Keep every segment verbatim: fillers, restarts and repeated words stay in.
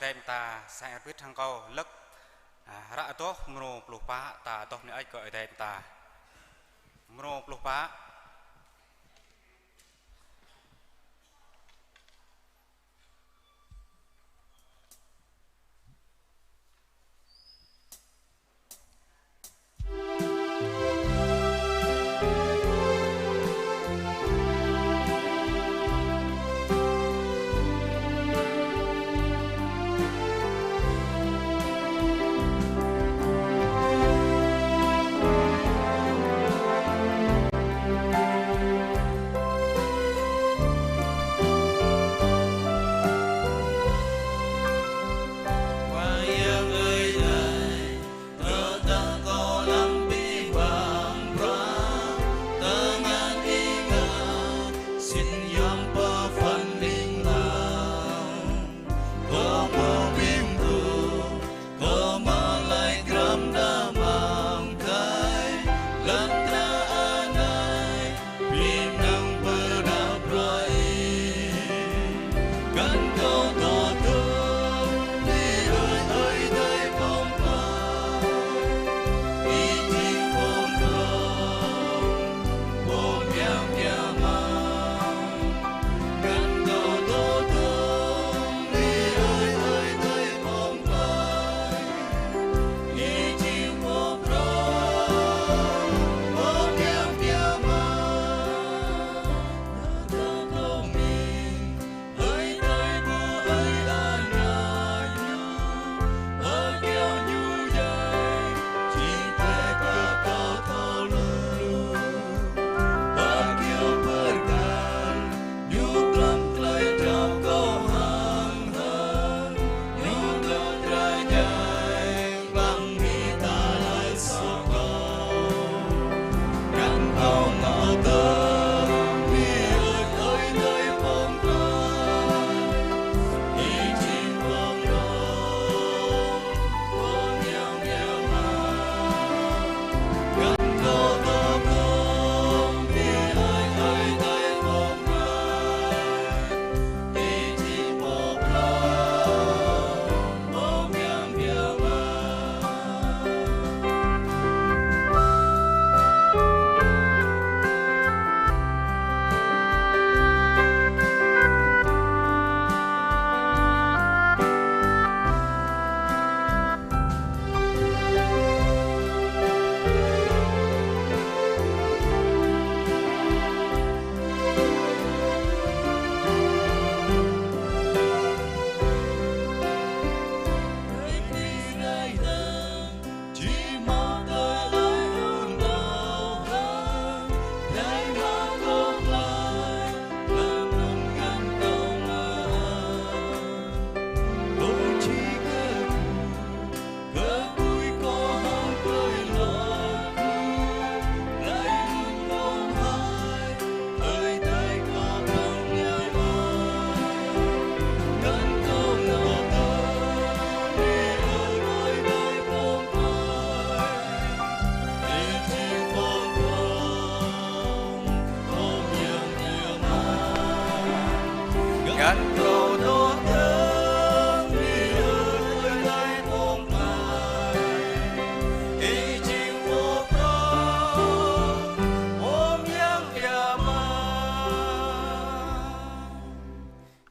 Adai ta sai arpit hăng kâo lơ̆k, a, hră adoh mrô pluh pă, ta adoh bơni hơơč kơ Adai ta. Mrô pluh pă.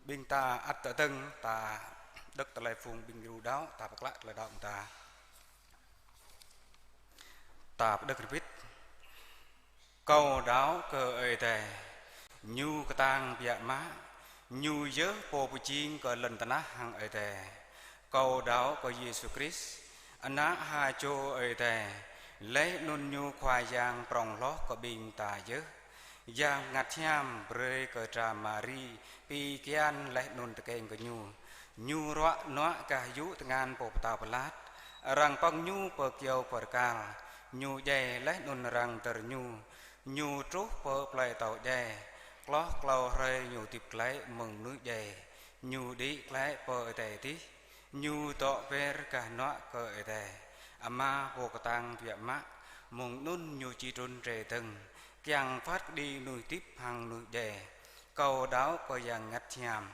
Ƀing ta ăt tơdơ̆ng, ta đŏk tơlơi phung ƀing gru đaŏ, ta pơklă tơlơi đaŏ ta. Ta pơđŏk rơbit. Kâo đaŏ kơ Ơi Adai, Ñu kơtang biă mă, Ñu yơh Pô pơjing kơ lŏn tơnah hăng adai. Kâo đaŏ kơ Yêsu Krist, Ană ha čô Ơi Adai, laih anŭn Ñu Khua Yang prŏng hloh kơ ƀing ta yơh. Yang Bơngăt Hiam brơi kơ dra Mari pi kian laih anŭn tơkeng kơ Ñu. Ñu ruă nuă gah yŭ tơngan Pô Pơtao Pơlat, arăng pơ̆ng Ñu pơ kyâo bơrkal, Ñu djai laih anŭn arăng dơr Ñu. Ñu truh pơ plơi atâo djai, hloh klâo hrơi Ñu hơdip glaĭ mơ̆ng mơnuih djai, Ñu đĭ glaĭ pơ adai adih. Ñu dŏ ber gah hnuă kơ Ơi Adai Ama Pô kơtang biă mă, mơ̆ng anŭn Ñu či trŭn rai dơ̆ng, kiăng phat kơđi mơnuih hơdip hăng mơnuih djai. Kâo đaŏ kơ Yang Bơngăt Hiam.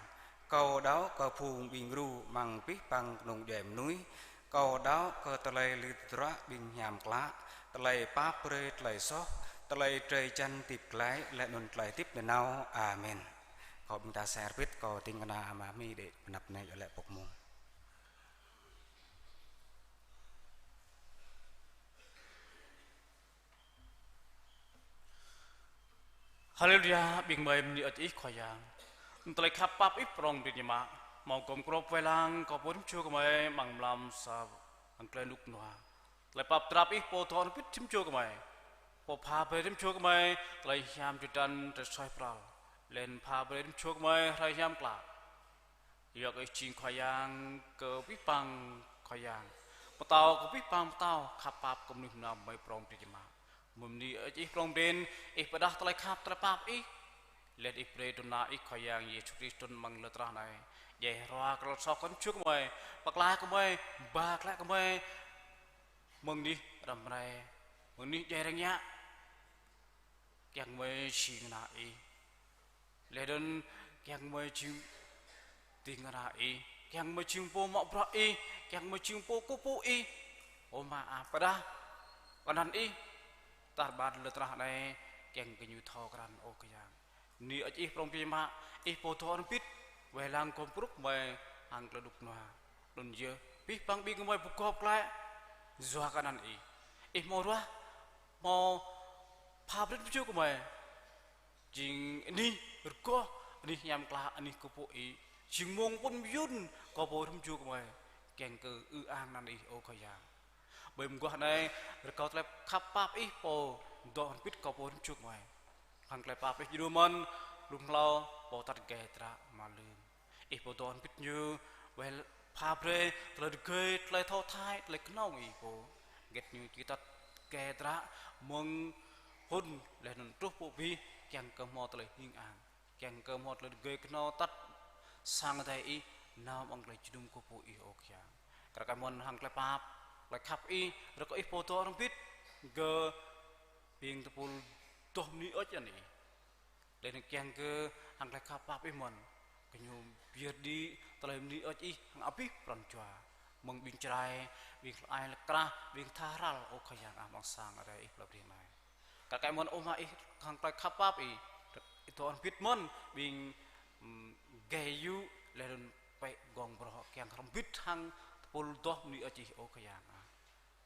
Kâo đaŏ kơ phung ƀing gru amăng abih bang kơnung djuai mơnuih. Kâo đaŏ kơ tơlơi lir tơdruă ƀing hiam klă, tơlơi pap brơi tơlơi soh, tơlơi drơi jăn hơdip glaĭ, laih anŭn tơlơi hơdip nanao. Amen. Kâo ƀing ta sĕ rơbit, kâo ding kơna Ama Mi đĕ pơanăp anai iâu laĭ pŏk mông. Haleluya, ƀing gơmơi bơni hơơč Ih Khua Yang. Tơlơi khăp pap Ih prong prin ñu mă, hmâo gum krŏp wai lăng kơ pô rĭm čô gơmơi amăng mlam sa, amăng tơlơi rơnŭk rơnua. Tơlơi pap drap Ih pô dŏ hơbĭt rĭm čô gơmơi. Pô pha brơi rĭm čô gơmơi tơlơi hiam čơdăn, tơlơi suaih pral. Laih anŭn pha brơi rĭm čô gơmơi hrơi hiam klă. Yua kơ Ih jing Khua Yang kơ abih bang Khua Yang. Pơtao kơ abih bang pơtao, khăp pap kơ mơnuih mơnam gơmơi prong prin ñu mă. Gơmơi bơni hơơč Ih prong prin, Ih pơrơđah tơlơi khăp tơlơi pap Ih. Laih Ih brơi tui anăn Ih Khua Yang Yêsu Krist trŭn amăng lŏn tơnah anai. Djai hrua kơ lŏn soh kơ rĭm čô gơmơi, pơklaih gơmơi, ba glaĭ gơmơi mơ̆ng anih răm rai, mơ̆ng anih djai rơngiă. Kiăng gơmơi jing ană Ih. Laih anŭn kiăng gơmơi jing ding kơna Ih, kiăng gơmơi jing pô mă bruă Ih, kiăng gơmơi jing pô kơkuh pơpŭ Ih. Ơ Ama ah, pơrơđah kơ anăn Ih, tar ƀar lŏn tơnah anai, kiăng kơ ñu thâo krăn, ơ Khua Yang. Bơni hơơč Ih prong prin ñu mă, Ih pô dŏ hơbĭt wai lăng gum krŏp gơmơi hăng tơlơi rơnŭk rơnua. Anŭn yơh, abih bang ƀing gơmơi pơgop glaĭ yua kơ anăn Ih. Ih hmâo ruah, hmâo pha brơi rĭm čô gơmơi jing anih rơgoh, anih hiam klă, anih kơkuh pơpŭ Ih. Jing mông pŭn mơyŭn kơ pô rĭm čô gơmơi, kiăng kơ ư ang anăn Ih, ơ Khua Yang. Ƀơi mơguah anai, rơkâo tơlơi khăp pap Ih pô dŏ hơbĭt kơ pô rĭm čô gơmơi. Hăng tơlơi pap Ih djru mơ̆n, lŏm hlâo pô tăt gai dră mă lơ̆m. Ih pô dŏ hơbĭt ñu, wai pha brơi tơlơi rơgơi, tơlơi thâo thai, tơlơi kơnong Ih pô. Hơget ñu či tăt gai dră mơ̆ng phŭn laih anŭn truh pơ abih, kiăng kơ hmâo tơlơi hing ang, kiăng kơ hmâo tơlơi rơgơi kơnong tăt sang Adai Ih, nao amăng tơlơi jơnum kơkuh pơpŭ Ih, ơ Khua Yang. Kar kaĭ mơ̆n hăng tơlơi pap, tơlơi khăp Ih, rơkâo Ih pô dŏ hơbĭt kơ ƀing tơpul dŏ bơni hơơč anăn Ih. Laih anŭn kiăng kơ hăng tơlơi khăp pap Ih mơ̆n, kơ ñu pơyơr đĭ tơlơi bơni hơơč Ih hăng abih pran jua. Mơ̆ng ƀing Jrai, ƀing hlơi ai lĕ krah, ƀing tha ral, ơ Khua Yang ah, amăng sang Adai Ih pla pring anai. Kar kaĭ mơ̆n ơ Ama Ih hăng tơlơi khăp pap Ih, Ih dŏ hơbĭt mơ̆n ƀing, ưm, gai yŭ, laih anŭn pĕ gong brŏ kiăng hơbĭt hăng tơpul dŏ bơni hơơč Ih, ơ Khua Yang ah.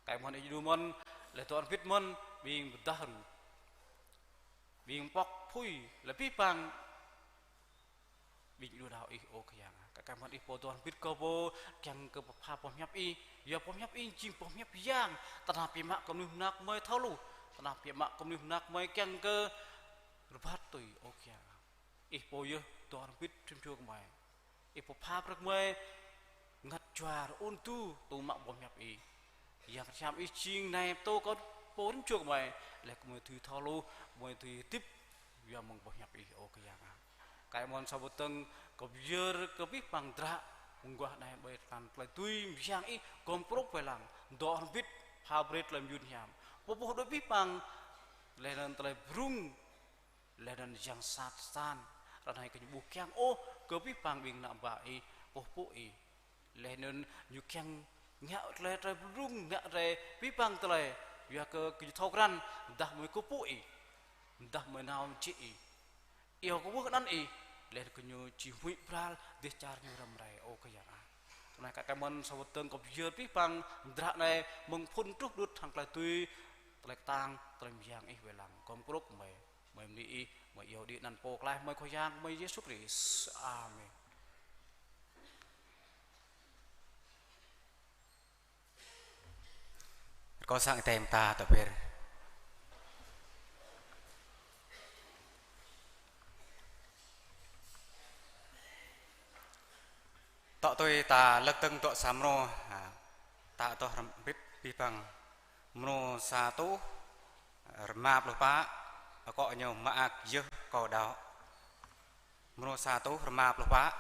Kaĭ mơ̆n Ih djru mơ̆n, laih dŏ hơbĭt mơ̆n ƀing pơdah ru, ƀing pŏk phui, laih abih bang ƀing đua đao Ih, ơ Khua Yang ah. Kar kaĭ mơ̆n Ih pô dŏ hơbĭt kơ pô, kiăng kơ pơpha boh hiăp Ih. Yua boh hiăp Ih jing boh hiăp yang, tơnah biă mă kơ mơnuih mơnă gơmơi thâo hluh, tơnah biă mă kơ mơnuih mơnă gơmơi kiăng kơ rơbat tui, ơ Khua Yang ah. Ih pô yơh dŏ hơbĭt rĭm čô gơmơi. Ih pô pha brơi gơmơi ngă jua rơun tŭ, tŭ mă boh hiăp Ih. Yang Bơngăt Hiam Ih jing nai pơtô kơ pô rĭm čô gơmơi, laih gơmơi dưi thâo hluh, gơmơi dưi hơdip yua mơ̆ng boh hiăp Ih, ơ Khua Yang ah. Kaĭ mơ̆n sa pơtơ̆ng kơ pơyơr kơ abih bang dră mơguah anai ƀơi tơlơi tui mơyang Ih gum krŏp wai lăng, dŏ hơbĭt, pha brơi tơlơi mơyun hiam. Pơpŭ đuaĭ abih bang, laih anŭn tơlơi brŭng, laih anŭn yang sat satan, ră anai kơ ñu ƀu kiăng ôh kơ abih bang ƀing ană bă Ih, kơkuh pơpŭ Ih. Laih anŭn ñu kiăng ngă tơlơi, tơlơi brŭng, ngă tơlơi abih bang tơlơi, yua kơ, kơ ñu thâo krăn, dah gơmơi kơkuh pơpŭ Ih, dah gơmơi nao jĕ Ih, iâu kơkuh kơ anăn Ih, laih kơ ñu či huĭ pral dêh čar ñu răm rai, ơ Khua Yang ah. Tui anai kar kaĭ mơ̆n sa pơtơ̆ng kơ pơyơr abih bang dră anai mơ̆ng phŭn truh đŭt hăng tơlơi tui, tơlơi kơtang, tơlơi mơyang Ih wai lăng, gum krŏp gơmơi. Gơmơi bơni Ih, gơmơi iâu đĭ anăn Pô Pơklaih gơmơi Khua Yang gơmơi Yêsu Krist. Amen. Rơkâo sang Ơi Adai mơta tŏ pơr. Tŏ tui ta lơ̆k tơ̆ng dŏ sa mrô, ha, ta dŏ hrŏm hơbĭt abih bang. Mrô sa rơtuh rơma pluh pă, akŏ ñu Mơak Yơh Kâo Đaŏ. Mrô sa rơtuh rơma pluh pă.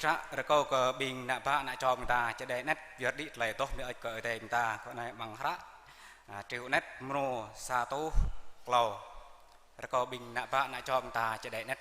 Hră rơkâo kơ ƀing ană bă ană čô ƀing ta čơđai anet, yua dah tơlơi tuh mơ̆ ơi kơ Ơi Adai ƀing ta, kơ anai amăng hră, a, Triu Anet mrô sa rơtuh klâo. Rơkâo ƀing ană bă ană čô ƀing ta čơđai anet.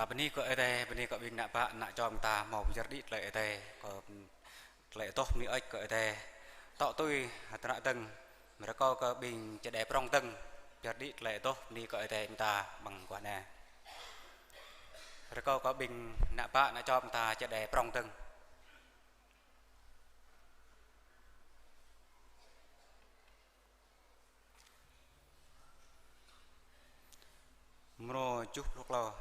Bơni kơ Ơi Adai, bơni kơ ƀing ană bă, ană čô ƀing ta hmâo pơyơr đĭ tơlơi Ơi Adai, kơ tơlơi adoh bơni hơơč kơ Ơi Adai. Tŏ tui hơdră dơ̆ng, rơkâo kơ ƀing čơđai prŏng dơ̆ng, pơyơr đĭ tơlơi adoh bơni kơ Ơi Adai ƀing ta amăng guah anai. Rơkâo kơ ƀing ană bă, ană čô ƀing ta čơđai prŏng dơ̆ng. Mrô tơjuh pluh klâo.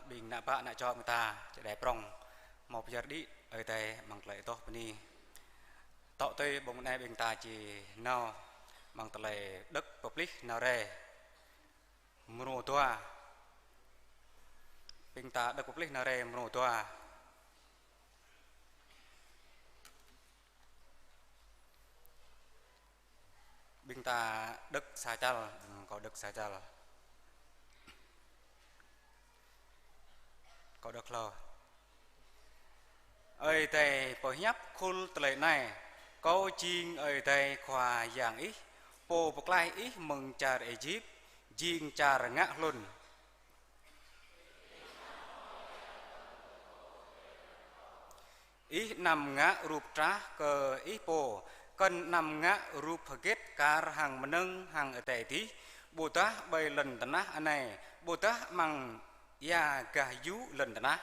ƀing ană bă ană čô ƀing ta, čơđai prŏng, hmâo pơyơr đĭ Ơi Adai amăng tơlơi adoh bơni. Tŏ tui mông anai ƀing ta či nao amăng tơlơi đŏk pơplih nao rai mrô dua. Ƀing ta đŏk pơplih nao rai mrô dua. Ƀing ta đŏk sa čăl, kâo đŏk sa čăl. Kâo đŏk hlâo. Ơi Adai pơhiăp khul tơlơi anai: Kâo jing Ơi Adai Khua Yang ih, Pô pơklaih ih mơ̆ng čar Êjip, jing čar ngă hlŭn. Ih anăm ngă rup trah kơ ih pô, kŏn anăm ngă rup hơget kar hăng mơnơ̆ng hăng adai adih, ƀôdah ƀơi lŏn tơnah anai, ƀôdah amăng ia gah yŭ lŏn tơnah.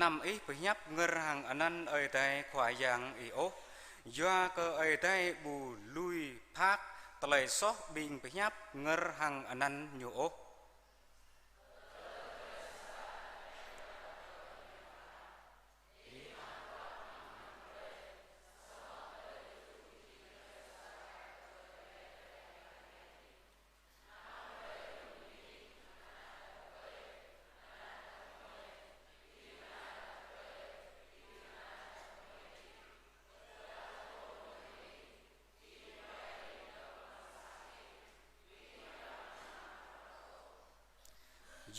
Anăm ih pơhiăp ngơr hăng anăn Ơi Adai Khua Yang ih ôh, yua kơ Ơi Adai ƀu lui phak tơlơi soh ƀing pơhiăp ngơr hăng anăn Ñu ôh.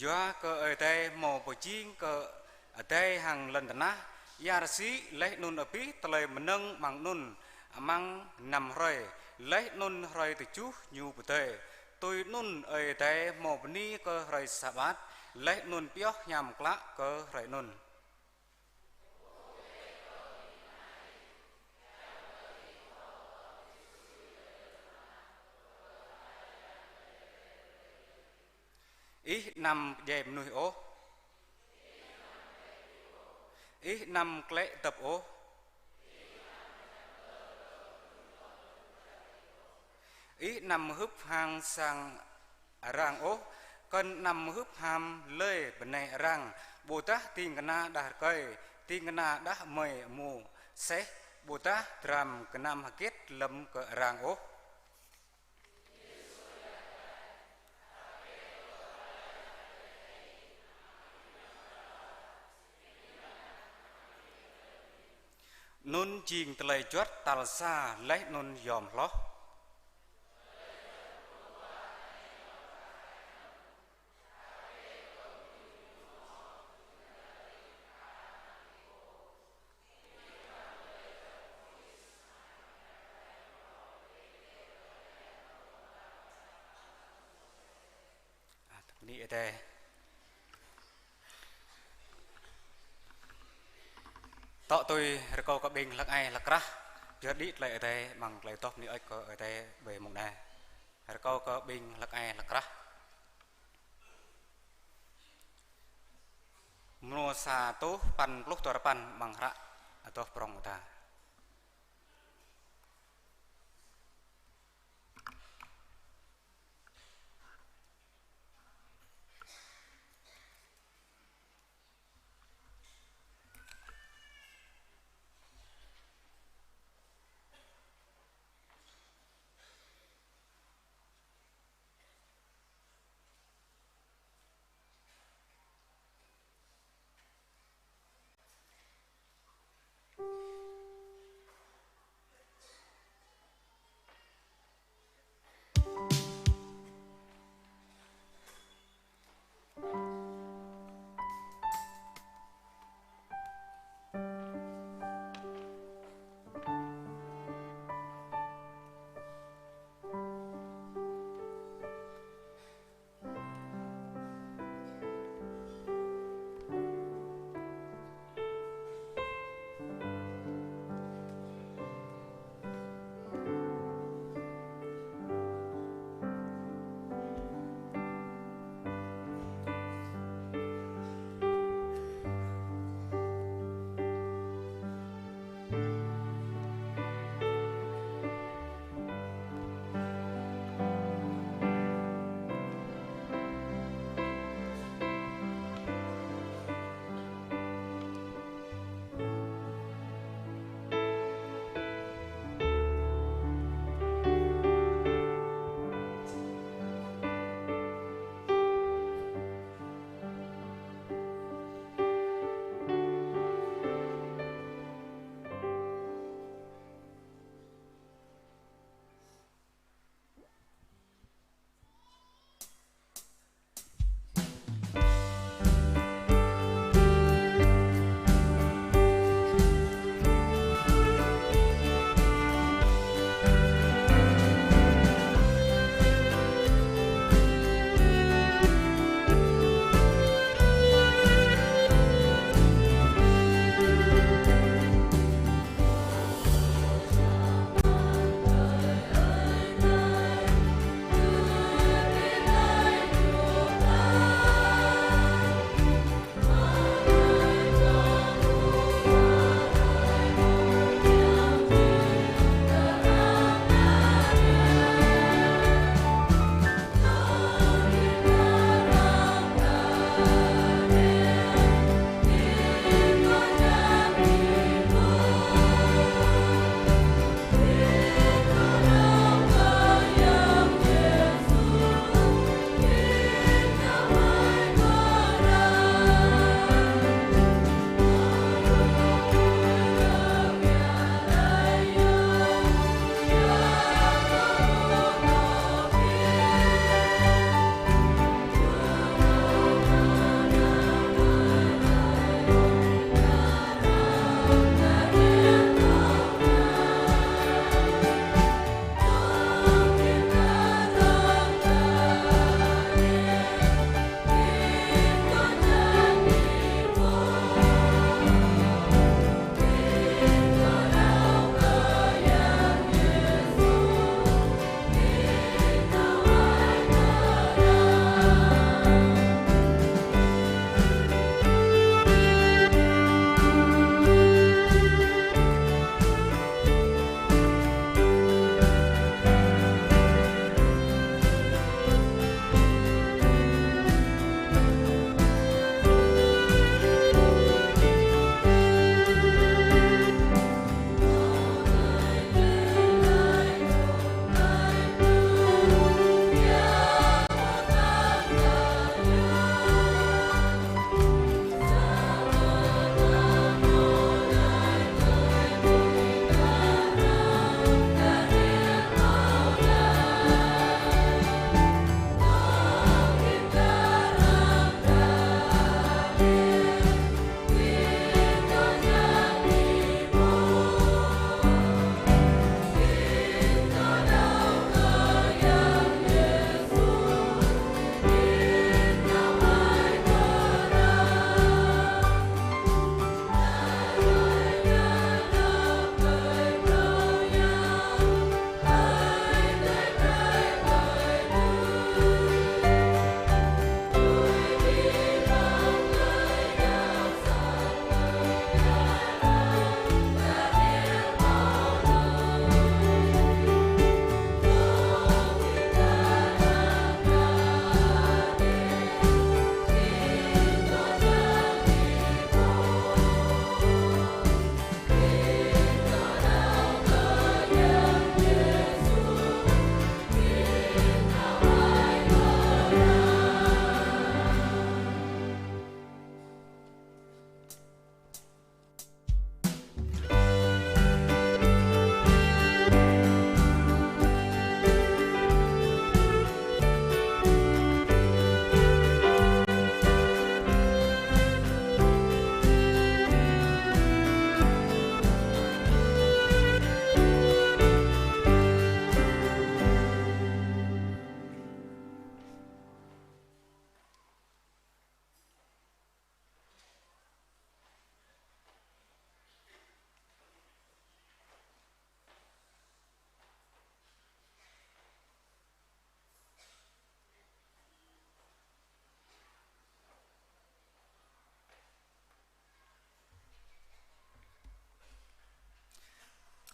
Yua kơ Ơi Adai hmâo pơjing kơ adai hăng lŏn tơnah, ia rơsĭ laih anŭn abih tơlơi mơnơ̆ng amăng anŭn amăng năm hrơi, laih anŭn hrơi tơjuh Ñu pơdơi. Tui anŭn Ơi Adai hmâo bơni kơ hrơi Sabat, laih anŭn pioh hiam klă kơ hrơi anŭn. Ih anăm pơdjai mơnuih ôh. Ih anăm klĕ dŏp ôh. Ih anăm hưp hăng sang arăng ôh, kŏn anăm hưp ham lơi bơnai arăng, ƀôdah ding kơna đah rơkơi, ding kơna đah mơi amu seh, ƀôdah dram gơnam hơget lơ̆m kơ arăng ôh. Anŭn jing tơlơi juăt tal sa laih anŭn yom hloh. Bơni Ơi Adai. Tŏ tui rơkâo kơ ƀing hlăk ai hlăk krah, pơyơr đĭ tơlơi Ơi Adai amăng tơlơi adoh bơni hơơč kơ Ơi Adai ƀơi mông anai. Rơkâo kơ ƀing hlăk ai hlăk krah. Mrô sa rơtuh păn pluh duarơpăn amăng hră adoh prŏng ta.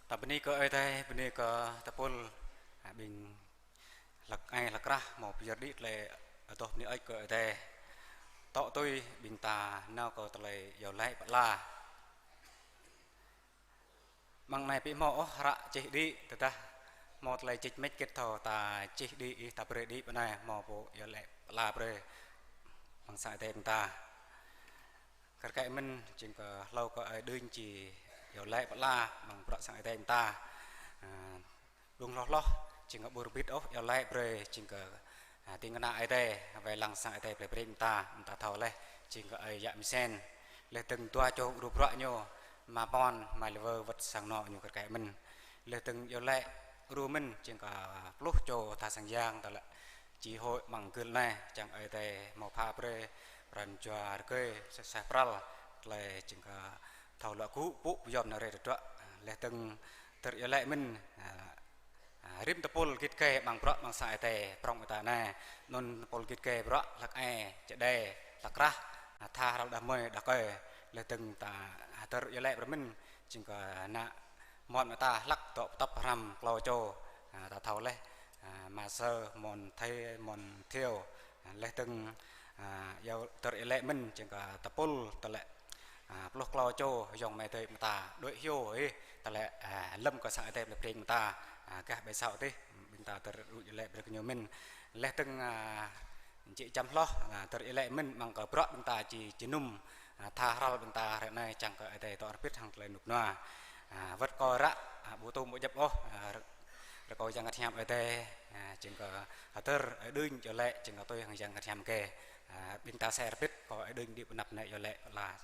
Ta bơni kơ Ơi Adai, bơni kơ tơpul, a, ƀing hlăk ai hlăk krah hmâo pơyơr đĭ tơlơi adoh bơni hơơč kơ Ơi Adai. Tŏ tui ƀing ta nao kơ tơlơi iâu laĭ pơala. Mơ̆ng anai ƀu hmâo ôh hră čih đĭ, tơdah hmâo tơlơi čih mĕč kĕt thâo ta čih đĭ ih, ta brơi đĭ pơ anai hmâo pô iâu laĭ pơala brơi mơ̆ng sang Ơi Adai ƀing ta. Kar kaĭ mơ̆n, jing kơ hlâo kơ Ơi Đưñ či iâu laĭ pơala mơ̆ng bruă sang Ơi Adai ƀing ta. A, Blung hloh hloh, jing kơ ƀu rơbit ôh iâu laĭ brơi, jing kơ, a, ding kơna Ơi Adai, wai lăng sang Ơi Adai plei Breng ta, ta thâo laih, jing kơ Ơi Yă Mơsen. Laih dơ̆ng dua čô gru bruă ñu, Ama Pon, Ama Liver wơ̆t sang anŏ ñu kar kaĭ mơ̆n. Laih dơ̆ng iâu laĭ gru mơ̆n, jing kơ pluh čô tha sang yang ta lĕ, či hôi mơ̆ng gưl anai, čang Ơi Adai hmâo pha brơi, pran jua rơgơi, seh seh pral, tơlơi jing kơ thâo luă gŭ, pŭ pơyom nao rai tơdruă. Laih dơ̆ng tơr iâu laĭ mơ̆n, a, A, rĭm tơpul git gai amăng bruă amăng sang Ơi Adai prŏng ƀing ta anai. Anŭn tơpul git gai bruă hlăk ai, čơđai, hlăk krah, a, tha hrăl đah mơi đah kơi. Laih dơ̆ng ta, a, tơr iâu laĭ brơi mơ̆n, jing kơ ană mon ƀing ta hlăk dŏ pơtŏp hrăm klâo čô, a, ta thâo laih, a, Ama Sơ, mon Thê, mon Thiêu. A, laih dơ̆ng, a, iâu tơr iâu laĭ mơ̆n, jing kơ tơpul tơlơi a, pluh klâo čô ayŏng amai adơi ƀing ta, đuaĭ hyu ih, tơlơi, a, lơ̆m kơ sang Ơi Adai plei Breng ƀing ta, a, gah ƀơi sao adih, ƀing ta tơr iâu laĭ brơi kơ ñu mơ̆n. Laih dơ̆ng, a, či čăm hloh, a, tơr iâu laĭ mơ̆n amăng kơ bruă ƀing ta či jơnum, a, tha hrăl ƀing ta hrơi anai čang kơ Ơi Adai dŏ rơbit hăng tơlơi rơnŭk rơnua. A, wơ̆t kâo ră, a, ƀu tŭ ƀu djŏp ôh, a, rơkâo Yang Bơngăt Hiam Ơi Adai, a, jing kơ hơdơr Ơi Đưñ iâu laĭ, jing kơ tui hăng Yang Bơngăt Hiam kơ. A, ƀing ta sĕ rơbit, kâo Ơi Đưñ đĭ pơanăp anai iâu laĭ pơala.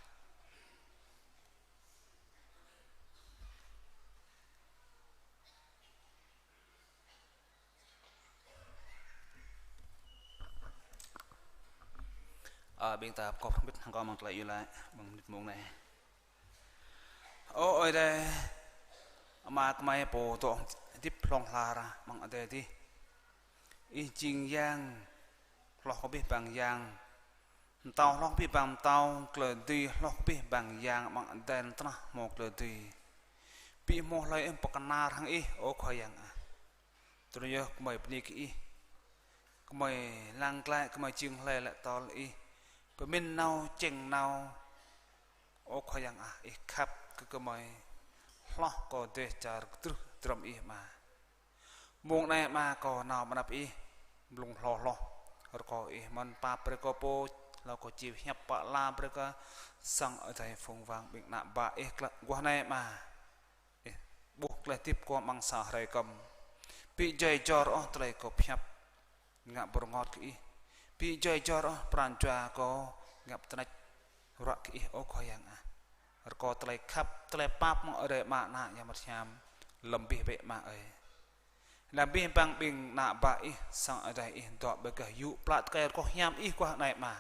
A, ƀing ta pơkŏp hơbĭt hăng kâo amăng tơlơi iâu laĭ, amăng mơnit mông anai. Ơ Ơi Adai, Ama gơmơi pô dŏ hơdip hlŏng lar amăng adai adih. Ih jing yang hloh kơ abih bang yang, pơtao hloh kơ abih bang pơtao, tơlơi dưi hloh kơ abih bang yang amăng adai lŏn tơnah hmâo tơlơi dưi. Ƀu hmâo hlơi ih pơkơnar hăng ih, ơ Khua Yang ah. Tui anŭn yơh gơmơi bơni kơ ih. Gơmơi lăng glaĭ, gơmơi jing hlơi lĕ tơl ih. Pơmĭn nao, čeng nao. Ơ Khua Yang ah, ih khăp kơ gơmơi. Hloh kơ dêh čar kơdrưh drŏm ih Ama. Mông anai Ama kâo nao pơanăp ih. Blung hloh hloh. Rơkâo ih mơ̆n pap brơi kơ pô, hlâo kơ či hiăp pơala brơi kơ sang Ơi Adai phung wang ƀing ană bă ih klă guah anai Ama. Ih ƀuh tơlơi hơdip kâo amăng sa hrơi kơm. Ƀu djai jor ôh tơlơi kâo pơhiăp ngă pơrơngot kơ ih. Ƀu djai jor ôh pran jua kâo ngă pơtơnač ruă kơ ih, ơ Khua Yang ah. Rơkâo tơlơi khăp, tơlơi pap mơ̆ng Ơi Adai Ama, Ană, Yang Bơngăt Hiam, lơ̆m abih bĕ Ama ơi. Lơ̆m abih bang ƀing ană bă ih, sang Ơi Adai ih dŏ ƀơi gah yŭ plă tơkai rơgoh hiam ih guah anai Ama.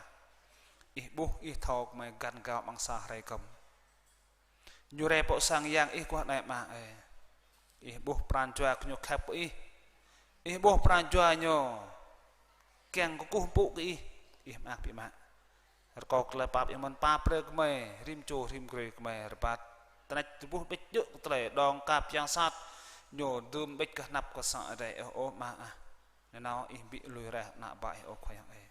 Ih ƀuh, ih thâo gơmơi găn gao amăng sa hrơi kơm. Ñu rai pơ sang yang ih guah anai Ama ơi. Ih ƀuh pran jua kơ ñu khăp kơ ih. Ih ƀuh pran jua ñu kiăng kơkuh pơpŭ kơ ih. Ih mơak biă mă. Rơkâo tơlơi pap ih mơ̆n pap brơi gơmơi, rĭm čô rĭm grê gơmơi rơbat. Tơnač tơƀuh ƀĕč djơ̆ kơ tơlơi đong kap yang sat. Ñu dưm ƀĕč kơ anăp kơ sang Ơi Adai ih, ơ Ama ah. Nanao ih ƀu lui raih ană bă ih, ơ Khua Yang ơi.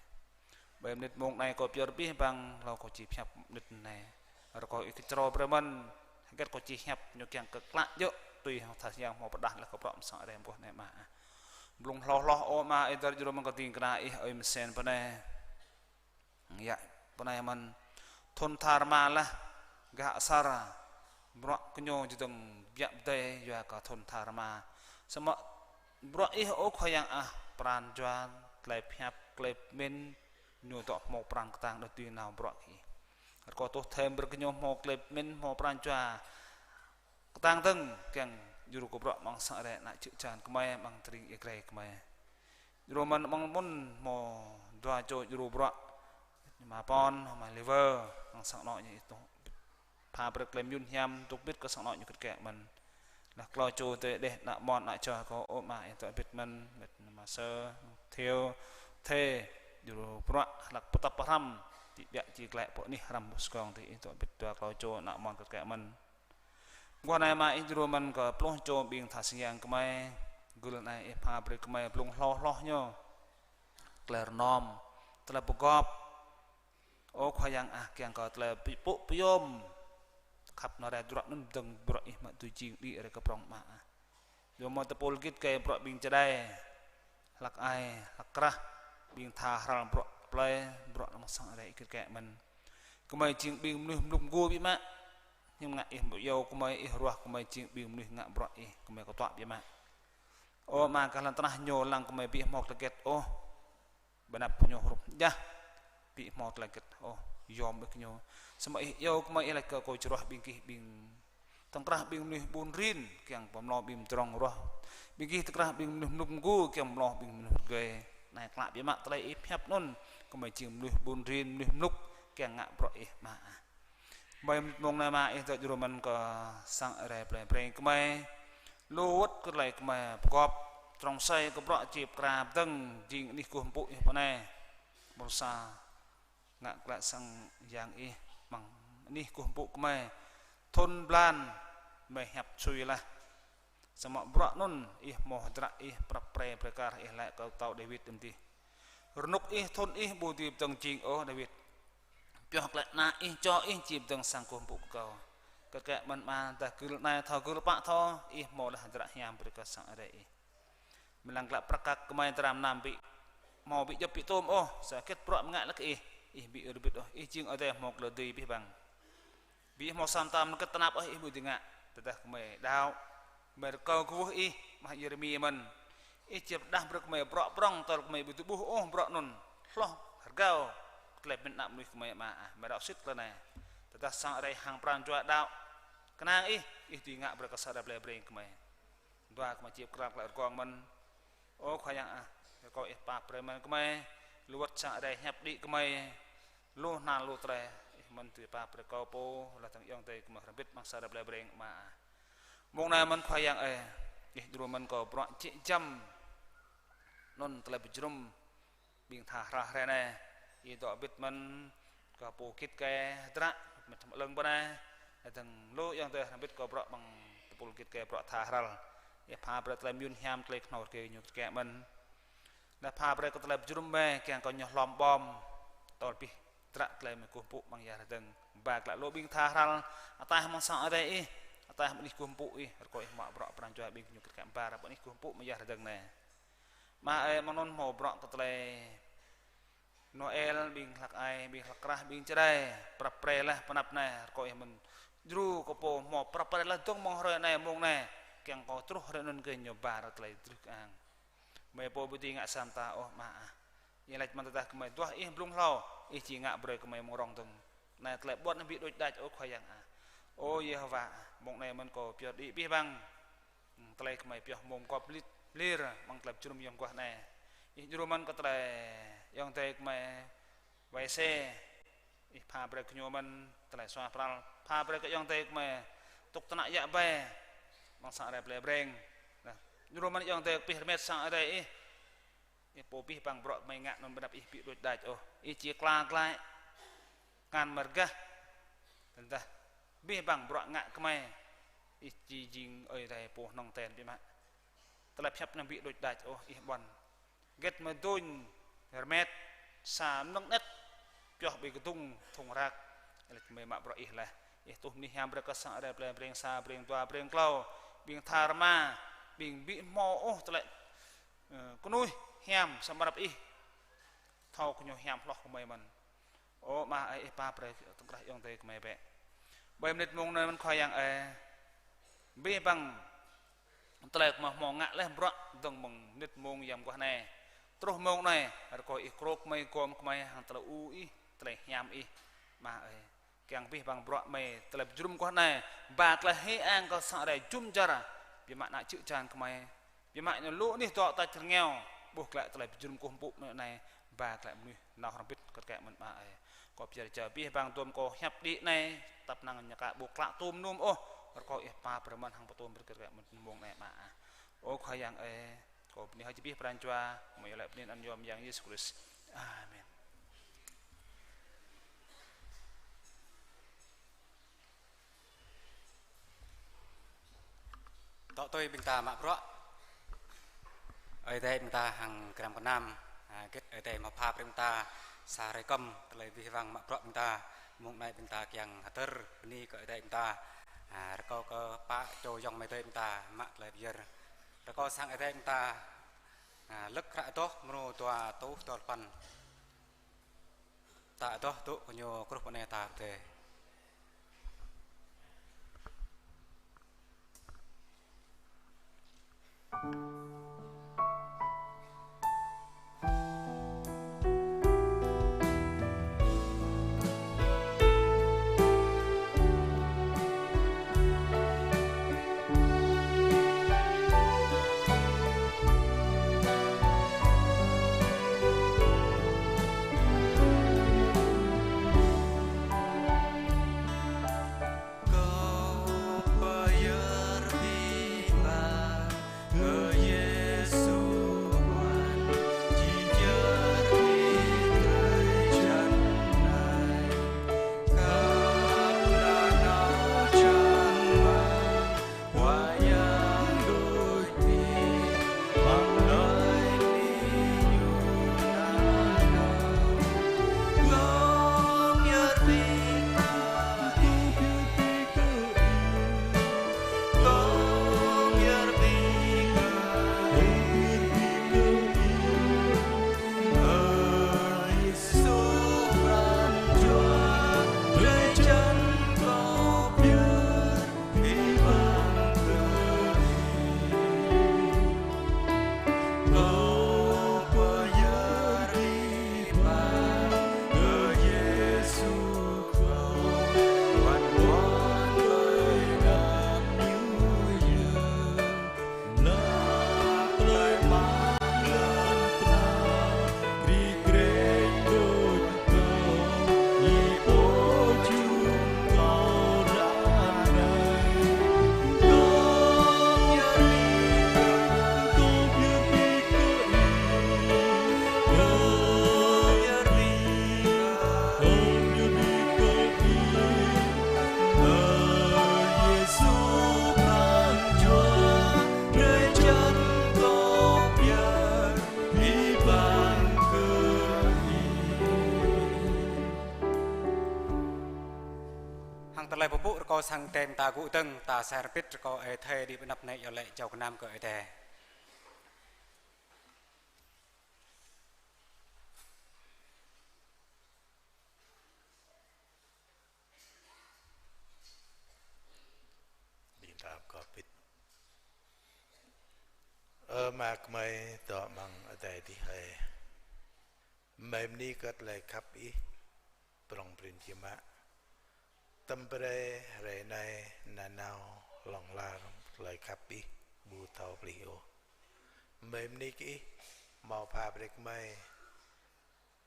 Ƀơi mơnit mông anai kâo pơyơr abih bang hlâo kâo či pơhiăp mơnit anai. Rơkâo ih kơčrâo brơi mơ̆n, hơget kâo či hiăp ñu kiăng kơ klă djơ̆, tui hăng tha yang hmâo pơrơđah laih kơ bruă amăng sang Ơi Adai mơguah anai Ama ah. Blung hloh hloh ơ Ama, ih dơr djru mơ̆ng kơ ding kơna ih Ơi Mơsen pơ anai. Yă, pơ anai mơ̆n thun tha rơma laih, gah asar, bruă kơ ñu čơdơ̆ng biă pơdơi yua kơ thun tha rơma. Samơ̆ bruă ih, ơ Khua Yang ah, pran jua, tơlơi pơhiăp, tơlơi pơmĭn, ñu dŏ hmâo pran kơtang đôč dưi nao bruă kơ ih. Rơkâo tuh thêm brơi kơ ñu hmâo tơlơi pơmĭn, hmâo pran jua kơtang dơ̆ng, kiăng djru kơ bruă amăng sang Ơi Adai ană čư̆ čan gơmơi, amăng tơring ia grai gơmơi. Djru mơ̆n amăng mơ̆n hmâo dua čô djru bruă. Ama Pon, ama Liver, amăng sang anŏ ñu ih dŏ. Pha brơi tơlơi mơyun hiam, dŏ hơbĭt kơ sang anŏ ñu kơt kĕ mơ̆n. Laih klâo čô tơ đeh ană mon ană čô kâo, ơ Ama ih dŏ hơbĭt mơ̆n, mĕt ama Sơ, Thiêu, Thê, djru bruă, hlăk pơtŏp pơhrăm, či biă či glaĭ pơ anih hrăm ƀuh skong tơ ih dŏ hơbĭt dua klâo čô ană mon kơt kĕ mơ̆n. Guah anai mă ih djru mơ̆n kơ pluh čô ƀing tha sang yang gơmơi. Gưl anai ih pha brơi gơmơi blung hloh hloh ñu. Tơlơi rơnom, tơlơi pơgop. Ơ Khua Yang ah, kiăng kơ tơlơi pơpŭ pơyom khăp nao rai tơdruă anŭn dơ̆ng bruă ih mă tui jing đĭ rai kơ prŏng mă ah. Yua mơ̆ tơpul git gai bruă ƀing čơđai, hlăk ai, hlăk krah, ƀing tha hrăl bruă plơi, bruă lăm sang rai ih kơt kĕ mơ̆n. Gơmơi jing ƀing mơnuih mluk mgu biă mă. Hiư̆m ngă ih ƀu iâu gơmơi, ih ruah gơmơi jing ƀing mơnuih ngă bruă ih, gơmơi kơtuă biă mă. Ơ Ama, kah lŏn tơnah ñu lăng gơmơi ƀu hmâo tơlơi hơget ôh. Ƀơi anăp ñu hrup jah, ƀu hmâo tơlơi hơget ôh, yom ih kơ ñu. Samơ̆ ih iâu gơmơi, ih laĭ kơ kâo či ruah ƀing gih ƀing tơ̆ng krah ƀing mơnuih ƀun rin, kiăng pơmlâo ƀing pơdrŏng ruah. Ƀing gih tơ̆ng krah ƀing mơnuih mluk mgu, kiăng pơmlâo ƀing mơnuih rơgơi. Anai klă biă mă tơlơi ih pơhiăp anŭn, gơmơi jing mơnuih ƀun rin, mơnuih mluk, kiăng ngă bruă ih mă ah. Ƀơi mơnit mông anai mă ih dŏ djru mơ̆n kơ sang rai plei Breng gơmơi. Lu wơ̆t kơ tơlơi gơmơi pơgop, trong sai kơ bruă či pơkra pơdơ̆ng jing anih kơkuh pơpŭ ih pơ anai. Ƀuh sa ngă glaĭ sang yang ih amăng anih kơkuh pơpŭ gơmơi. Thun blan gơmơi hiăp sui laih. Samơ̆ bruă anŭn ih hmâo hơdră ih prăp pre pre kar ih laĭ kơ pơtao Dawid đưm dih. Rơnŭk ih, thun ih ƀu dưi pơdơ̆ng jing ôh Dawid. Pioh glaĭ ană ih, čô ih či pơdơ̆ng sang kơkuh pơpŭ kơ kâo. Kơt kĕ mơ̆n Ama, dah gưl anai thâo gưl pă thâo, ih hmâo laih hơdră hiam brơi kơ sang rai ih. Mơ̆ lăng glaĭ prăk kăk gơmơi tơram nam ƀu hmâo ƀu djŏp ƀu tôm ôh, sa hơget bruă mơ̆ ngă laih kơ ih, ih ƀu rơbit ôh, ih jing Ơi Adai hmâo kơ lŏn dưi abih bang. Ƀu hmâo sa mơta mơ̆n hơget tơnap ôh ih ƀu dưi ngă, tơdah gơmơi đaŏ, gơmơi rơkâo kơkuh ih, mă Yêrêmi mơ̆n. Ih či pơrơđah brơi gơmơi bruă prŏng, tơl gơmơi ƀu dưi ƀuh ôh bruă anŭn hloh rơgao kơ tơlơi pơmĭn ană mơnuih gơmơi mă ah, gơmơi đaŏ sĭt tơlơi anai. Tơdah sang rai hăng pran jua đaŏ kơnang ih, ih dưi ngă brơi kơ sang rai plei Breng gơmơi. Dua gơmơi či pơkra glaĭ rơgong mơ̆n. Ơ Khua Yang ah, rơkâo ih pap brơi mơ̆n gơmơi, lu wơ̆t sang rai hiăp đĭ gơmơi, lu hnal lu tơlơi, ih mơ̆n dưi pap brơi kâo pô, laih dơ̆ng ayŏng adơi gơmơi hrŏm hơbĭt amăng sang rai plei Breng mă ah. Mông anai mơ̆n Khua Yang ơi, ih djru mơ̆n kơ bruă jĕ jăm anŭn tơlơi pơjơnum ƀing tha hrah hrơi anai, ih dŏ hơbĭt mơ̆n kơ pô git gai hơdră, mơ̆t mơlơ̆ng pơ anai, laih dơ̆ng lu ayŏng adơi hrŏm hơbĭt kơ bruă amăng tơpul git gai bruă tha hrăl. Ih pha brơi tơlơi mơyun hiam tơlơi kơhnâo rơgơi ñu kơt kĕ mơ̆n. Laih pha brơi kơ tơlơi pơjơnum mơi, kiăng kơ ñu hlom ƀom, tơl abih hơdră tơlơi mơi kơkuh pơpŭ amăng ia rơdơ̆ng. Ba glaĭ lu ƀing tha hrăl ataih amăng sang rai ih, ataih amăng anih kơkuh pơpŭ ih, rơkâo ih mă bruă pran jua ƀing ñu kơt kĕ ba ră amăng anih kơkuh pơpŭ amăng ia rơdơ̆ng anai. Mă ơi, amăng anŭn hmâo bruă kơ tơlơi Noel, ƀing hlăk ai, ƀing hlăk krah, ƀing čơđai, prăp pre laih pơ anăp anai, rơkâo ih mơ̆n djru kơ pô hmâo prăp pre laih dơ̆ng mơ̆ng hrơi anai, mông anai, kiăng kơ truh hrơi anŭn gơñu ba ră tơlơi drưh kơang. Gơmơi pô ƀu dưi ngă sa mơta ôh mă ah. Ih laĭ mơ̆n tơdah gơmơi duah ih blung hlâo, ih či ngă brơi gơmơi mơ̆ng rŏng dơ̆ng. Anai tơlơi ƀuăn ƀu đôč đač ôh Khua Yang ah. Ơ Yêhôwa ah, mông anai mơ̆n kâo pioh đĭ abih bang. Tơlơi gơmơi pioh mông gŏp lit lir amăng tơlơi pơjơnum yom guah anai. Ih djru mơ̆n kơ tơlơi ayŏng adơi gơmơi wai se. Ih pha brơi kơ ñu mơ̆n tơlơi suaih pral. Pha brơi kơ ayŏng adơi gơmơi tŭk tơnă yă bai amăng sang rai plei Breng. Nah, djru mơ̆n ayŏng adơi pih rơmet sang rai ih. Ih pô abih bang bruă gơmơi ngă anŭn ƀơi anăp ih ƀu đôč đač ôh. Ih či kla glaĭ. Kăn mơ̆ rơgah. Tơdah abih bang bruă ngă gơmơi, ih či jing Ơi Adai pô hnong ten biă mă. Tơlơi pơhiăp anŭn ƀu đôč đač ôh, ih ƀuăn. Hơget mơ̆ dôñ rơmet sa mơnơ̆ng anet pioh ƀơi kơdŭng thŭng rơ̆k. Ih laĭ gơmơi mă bruă ih laih. Ih tuh mơnuih hiam brơi kơ sang rai plei Breng sa, Breng dua, Breng klâo, ƀing tha rơma, ƀing ƀu hmâo ôh tơlơi, ơ, kơnuih hiam samơ̆ răp ih thâo kơ ñu hiam hloh kơ gơmơi mơ̆n. Ơ Ama ơi, ih pap brơi tơ̆ng krah ayŏng adơi gơmơi bĕ. Ƀơi mơnit mông anai mơ̆n Khua Yang ơi. Abih bang tơlơi gơmơi hmâo ngă laih bruă dơ̆ng mơ̆ng mơnit mông yom guah anai. Truh mông anai, rơkâo ih krô gơmơi, gom gơmơi hăng tơlơi ur ih, tơlơi hiam ih. Ama ơi. Kiăng abih bang bruă gơmơi tơlơi pơjơnum guah anai, ba tơlơi hơĭ ang kơ sang rai jum dar, biă mă ană čư̆ čan gơmơi. Biă mă ñu lu anih dŏ tač rơngiao, ƀuh glaĭ tơlơi pơjơnum kơkuh pơpŭ mơ̆ng anai, ba glaĭ mơnuih nao hrŏm hơbĭt kơt kĕ mơ̆n Ama ơi. Kâo pơyơr jao abih bang dôm kâo hiăp đĭ anai, tăp năng ñu ka ƀu klă tôm num ôh, rơkâo ih pap brơi mơ̆n hăng pơtôm brơi kơt kĕ mơ̆n mông anai Ama ah. Ơ Khua Yang ơi, kâo bơni hơơč abih pran jua, mơ̆ng iâu laĭ bơni anăn yom Yang Yêsu Krist. Amen. Tui ƀing ta mă bruă. Ơi Adai ƀing ta hăng gram gơnam, a, hơget Ơi Adai hmâo pha brơi ƀing ta sa hrơi kơm, tơlơi wih wăng mă bruă ƀing ta, mông anai ƀing ta kiăng hơdơr bơni kơ Ơi Adai ƀing ta. A, rơkâo kơ pă čô ayŏng amai adơi ƀing ta mă tơlơi pơyơr. Rơkâo sang Ơi Adai ƀing ta, a, Lơ̆k hră adoh mrô dua rơtuh dua pluh sapăn. Ta adoh tŭ kơ ñu kruh pơ anai ta pơdơi. Hăng tơlơi pơpŭ rơkâo sang tem ta gŭ dơ̆ng, ta sa rơbit rơkâo ơi thê đĭ ƀơi anăp anai iâu laĭ jao gơnam kơ Ơi Adai. Ƀing ta pơkŏp bit. Ơ Ama gơmơi dŏ amăng adai adih hơi. Gơmơi bơni kơ tơlơi khăp Ih, prŏng prin biă mă. Tơm brơi hrơi anai nanao hlŏng lar tơlơi khăp Ih ƀu thâo pơplih ôh. Gơmơi bơni kơ Ih hmâo pha brơi gơmơi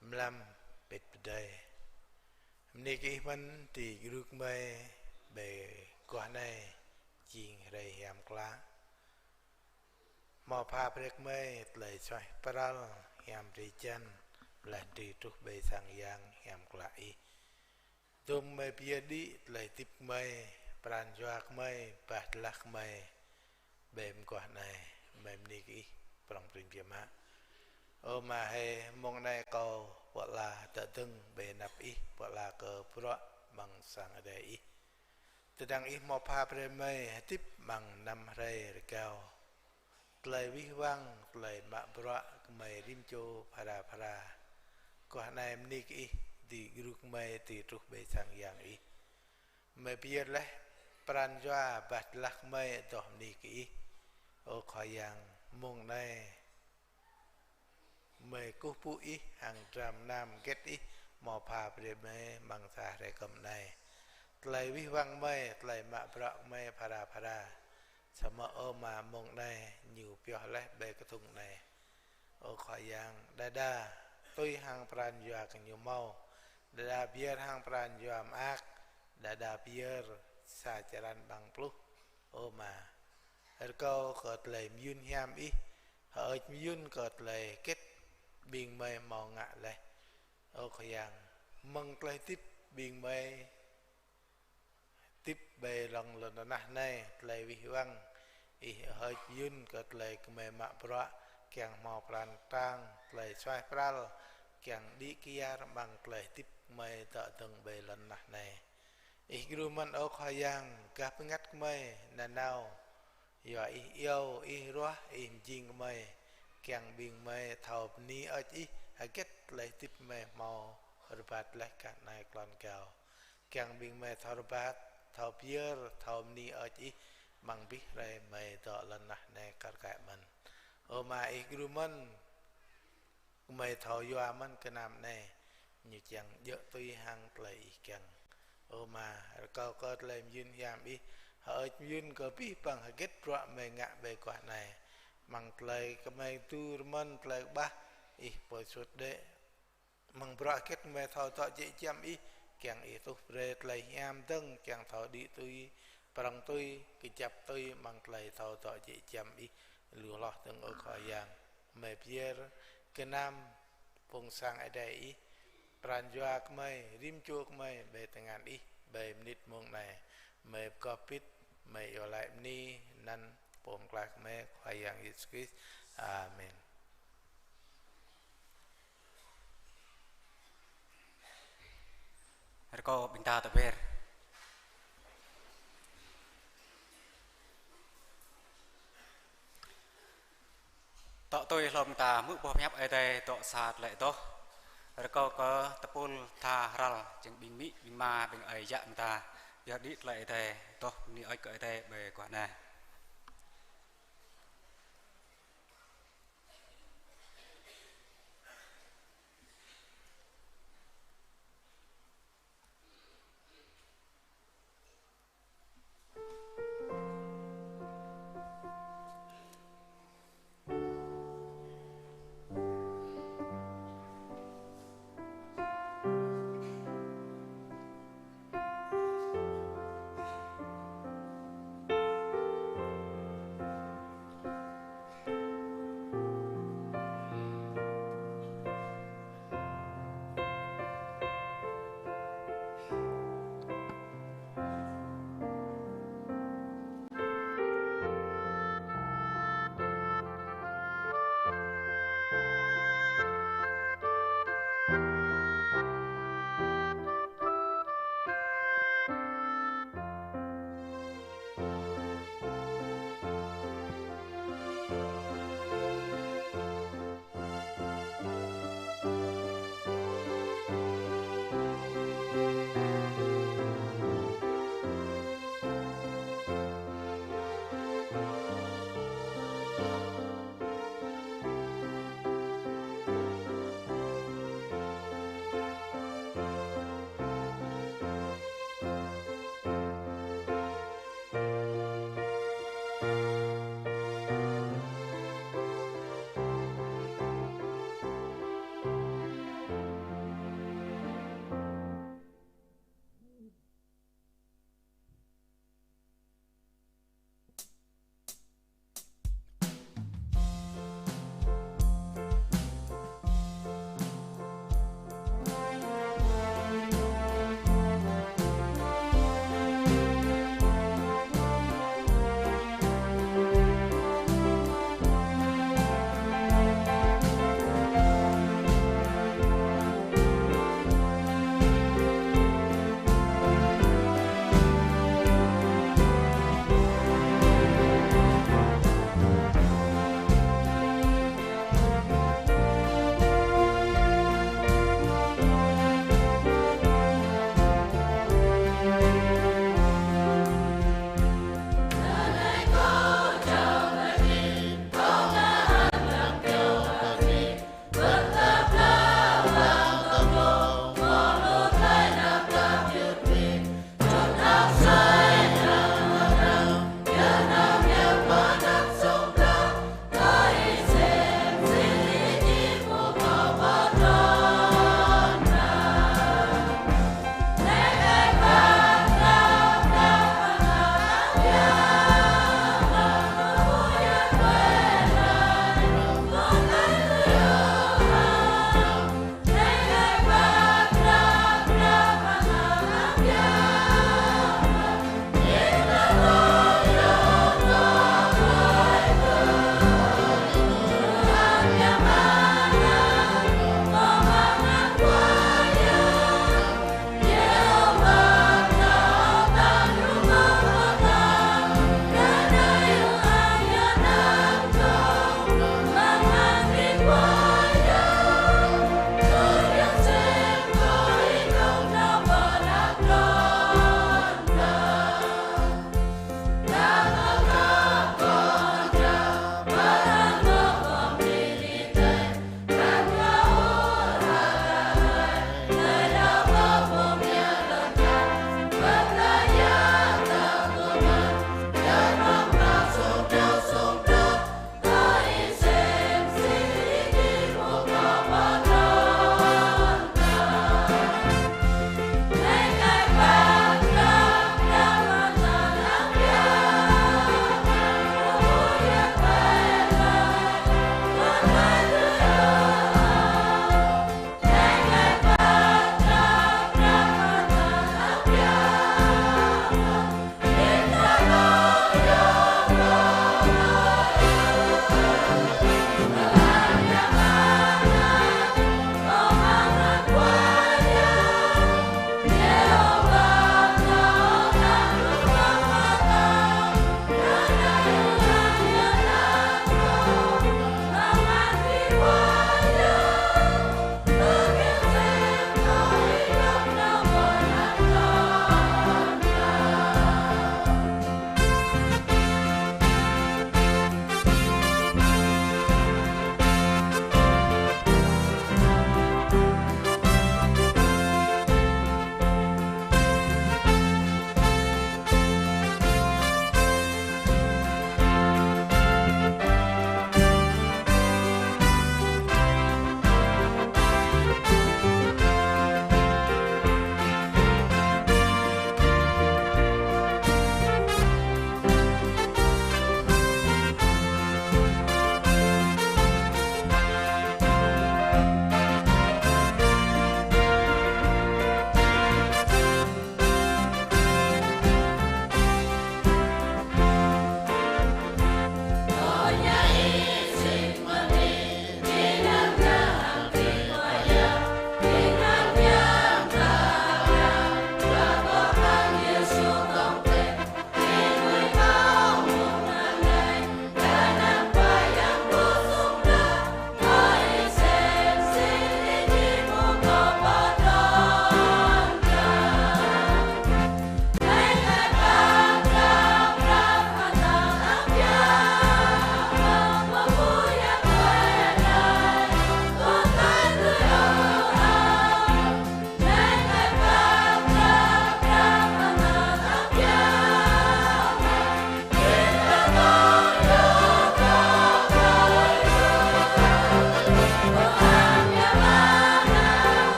mlam pĭt pơdơi. Bơni kơ Ih mơ̆n tơlơi gru gơmơi ƀơi guah anai jing hrơi hiam klă. Hmâo pha brơi gơmơi tơlơi suaih pral hiam drơi jăn, laih drơi truh ƀơi sang yang hiam klă Ih. Dôm gơmơi pơyơr đĭ tơlơi hơdip gơmơi, pran jua gơmơi, bah tơlah gơmơi ƀơi mơguah anai, gơmơi bơni kơ Ih, prŏng prin biă mă. Ơ Ama hơi, mông anai kâo pơala dŏ dơ̆ng ƀơi anăp Ih, pơala kơ bruă amăng sang adai Ih. Tơdang Ih hmâo pha brơi gơmơi hơdip amăng năm hrơi rơgao, tơlơi wih wăng, tơlơi mă bruă gơmơi rĭm čô phara phara. Guah anai bơni kơ Ih, tơlơi gru gơmơi tơlơi truh ƀơi sang yang Ih. Gơmơi pơyơr laih pran jua bah tơlah gơmơi adoh bơni kơ Ih. Ơ Khua Yang, mông anai gơmơi kơkuh pơpŭ Ih hăng dram gơnam hơget Ih hmâo pha brơi gơmơi amăng sa hrơi kơm anai. Tơlơi wih wăng gơmơi, tơlơi mă bruă gơmơi phara phara. Samơ̆ ơ Ama mông anai ñu pioh laih ƀơi kơthŭng anai. Ơ Khua Yang, đơđa tui hăng pran jua gơñu hmâo, đơđa pơyơr hăng pran jua mơak, đơđa pơyơr sa črăn amăng pluh. Ơ Ama, rơkâo kơ tơlơi mơyŭn hiam Ih, hơơč mơyŭn kơ tơlơi hơget ƀing gơmơi hmâo ngă laih. Ơ Khua Yang, mơ̆ng tơlơi hơdip ƀing gơmơi hơdip ƀơi lŏn lŏn tơnah anai, tơlơi wih wăng Ih hơ̆č mơyŭn kơ tơlơi gơmơi mă bruă, kiăng hmâo pran kơtang, tơlơi suaih pral, kiăng đĭ kyar amăng tơlơi hơdip gơmơi dŏ dơ̆ng ƀơi lŏn tơnah anai. Ih gru mơ̆n ơ Khua Yang, gah bơngăt gơmơi nanao, yua Ih iâu, Ih ruah, Ih mơjing gơmơi, kiăng ƀing gơmơi thâo bơni hơơč Ih hơget tơlơi hơdip gơmơi hmâo rơbat laih kơ anai klon gao. Kiăng ƀing gơmơi thâo rơbat, thâo pơyơr, thâo bơni hơơč Ih amăng abih hrơi gơmơi dŏ lŏn tơnah anai kar kaĭ mơ̆n. Ơ Ama, Ih gru mơ̆n, gơmơi thâo yua mơ̆n gơnam anai, ñu kiăng djơ̆ tui hăng tơlơi Ih kiăng. Ơ Ama, rơkâo kơ tơlơi mơyŭn hiam Ih, hơơč mơyŭn kơ abih bang hơget bruă gơmơi ngă ƀơi guah anai. Amăng tơlơi gơmơi tŭ rơmơ̆n tơlơi kơƀah, Ih pơsut đĕ. Amăng bruă hơget gơmơi thâo dŏ jĕ giăm Ih, kiăng Ih tuh brơi tơlơi hiam dơ̆ng, kiăng thâo đĭ tui, prŏng tui, kơjăp tui, amăng tơlơi thâo dŏ jĕ giăm Ih lu hloh dơ̆ng ơ Khua Yang. Gơmơi pơyơr gơnam phung sang Ơi Adai Ih, pran jua gơmơi, rĭm čô gơmơi ƀơi tơngan Ih, ƀơi mơnit mông anai. Gơmơi pơgop pit, gơmơi iâu laĭ bơni, anăn Pô Pơklaih gơmơi Khua Yang Yêsu Krist. Amen. Rơkâo ƀing ta tơber. Tŏ tui hlŏm ta hmư̆ boh pơhiăp Ơi Adai dŏ sa tơlơi adoh. Rơkâo kơ tơpul tha hrăl, jing ƀing amĭ, ƀing ama, ƀing ayŏng ƀing ta, pơyơr đĭ tơlơi Ơi Adai, adoh bơni hơơč kơ Ơi Adai ƀơi guah anai.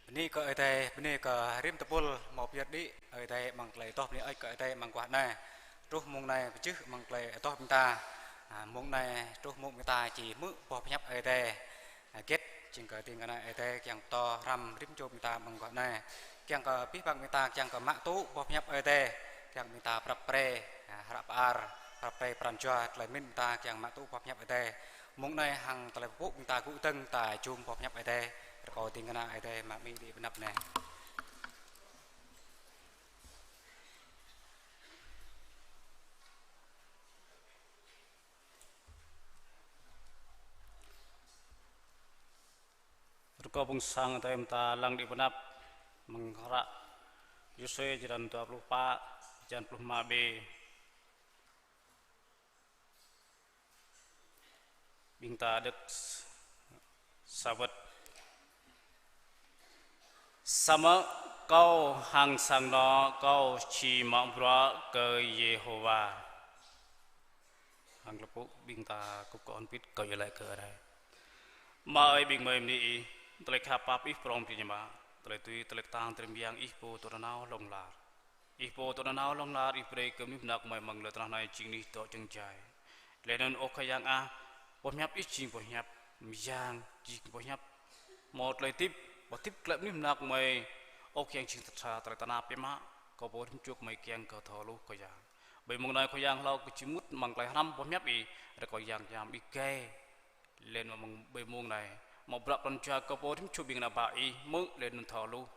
Bơni kơ Ơi Adai, bơni kơ rĭm tơpul hmâo pơyơr đĭ Ơi Adai amăng tơlơi adoh bơni hơơč kơ Ơi Adai amăng guah anai. Truh mông anai pơjưh amăng tơlơi adoh ƀing ta. À, mông anai truh mông ƀing ta či hmư̆ boh pơhiăp Ơi Adai. À, hơget jing kơ ding kơna Ơi Adai kiăng pơtô hrăm rĭm čô ƀing ta amăng guah anai. Kiăng kơ abih bang ƀing ta kiăng kơ mă tŭ boh pơhiăp Ơi Adai. Kiăng ƀing ta prăp pre, à, hră pơar, prăp pre pran jua tơlơi mĭn ƀing ta kiăng mă tŭ boh pơhiăp Ơi Adai. Mông anai hăng tơlơi pơpŭ ƀing ta gŭ dơ̆ng ta jum boh pơhiăp Ơi Adai. Rơkâo ding kơna Ơi Adai mă mĭn đĭ pơ anăp anai. Rơkâo Phung Sang Ơi Adai mơ̆ng ta lăng đĭ pơ anăp amăng hră Yôsuê črăn dua pluh pă, črăn pluh rơma B. Ƀing ta đŏk s-, sa wơ̆t. Samơ̆ kâo hăng sang anŏ kâo či mă bruă kơ Yêhôwa. Hăng lơpŭ ƀing ta kŭp kơ ôn pit kơ yơh laĭ kơ Ơi Adai. Ama ơi, ƀing gơmơi bơni Ih, tơlơi khăp pap Ih prŏng prĭ ñu mă, tơlơi tui, tơlơi kơtang, tơlơi mơyang Ih pô tŭ nanao hlŏng lar. Ih pô tŭ nanao hlŏng lar, Ih brơi kơ mơnuih mơnăk gơmơi amăng lŏn tơnah anai jing anih dŏ jơngai. Laih anŭn ơ Khua Yang ah, boh pơhiăp Ih jing boh pơhiăp mơyang, jing boh pơhiăp hmâo tơlơi hơdip, boh hơdip tơlơi mơnuih mơnăk gơmơi, ơ Khua Yang jing tơlơi sa tơlơi tơnap biă mă, kơ pô rĭm čô gơmơi kiăng kơ thâo hluh Khua Yang. Ƀơi mông anai Khua Yang hlâo kơ či mŭt amăng tơlơi hrăm boh pơhiăp Ih, rơkâo Yang Yang Ih gai. Laih anŭn amăng ƀơi mông anai, mă bruă pran jua kơ pô rĭm čô ƀing ană bă Ih, hmư̆ laih anŭn thâo hluh,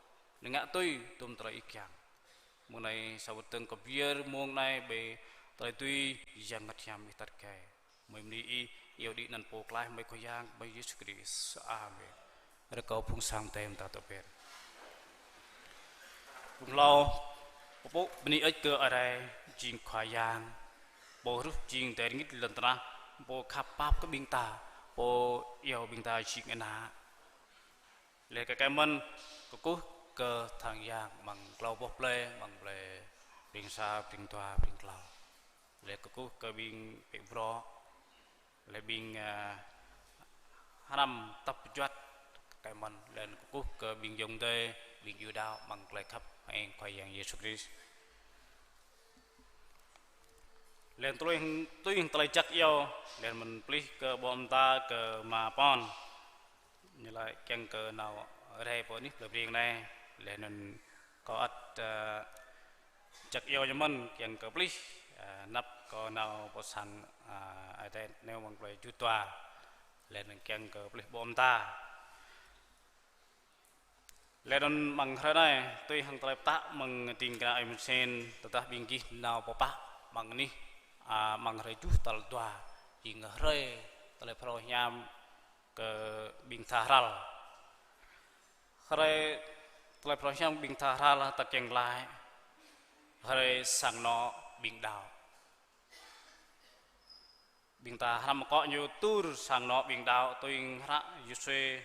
anŭn ngă tui tŭm tơlơi Ih kiăng. Mông anai sa wơ̆t dơ̆ng kơ pơyơr mông anai ƀơi tơlơi tui Yang Bơngăt Hiam Ih tăt gai. Gơmơi bơni Ih, iâu đĭ anăn Pô Pơklaih gơmơi Khua Yang gơmơi Yêsu Krist. Amen. Rơkâo Phung Sang Ơi Adai mơ̆ng ta tŏ pơyơr. Phung hlâo, pơpŭ bơni hơơč kơ Ơi Adai jing Khua Yang, Pô ruh jing Ơi Adai rơngit lŏn tơnah, Pô khăp pap kơ ƀing ta, Pô iâu ƀing ta jing ană. Laih kơ kơmăn kơkuh kơ Thăng Yang amăng klâo boh plơi, amăng plơi Pring Sa, Pring Dua, Pring Klâo. Laih kơkuh kơ ƀing pĕ brŏ, laih ƀing, a, hrăm tăp juăt kơmăn, laih kơkuh kơ ƀing ayŏng adơi, ƀing Yuđa amăng tơlơi khăp hăng Khua Yang Yêsu Krist. Laih tui, tui hăng tơlơi jak iâu, laih mơ̆n plih kơ ƀô̆ mơta kơ ama pôn. Ñu laĭ kiăng kơ nao rai pơ anih plơi Breng anai, laih anŭn kâo ăt, ơ, jak iâu ñu mơ̆n kiăng kơ plih, ơ, anăp kâo nao pơ sang, ơ, Ơi Adai neo amăng plơi Jut Dua, laih anŭn kiăng kơ plih ƀô̆ mơta. Laih anŭn amăng hrơi anai, tui hăng tơlơi pơtă mơ̆ng ding kơna Ơi Mơsen, tơdah ƀing gih nao pơpă amăng anih, a, amăng hrơi juh tal dua, jing hrơi tơlơi phrâo hiam kơ ƀing tha hrăl. Hrơi tơlơi phrâo hiam ƀing tha hrăl ta kiăng laĭ hrơi sang anŏ ƀing đaŏ. Ƀing ta hrăm akŏ ñu tur sang anŏ ƀing đaŏ tui hră Yôsuê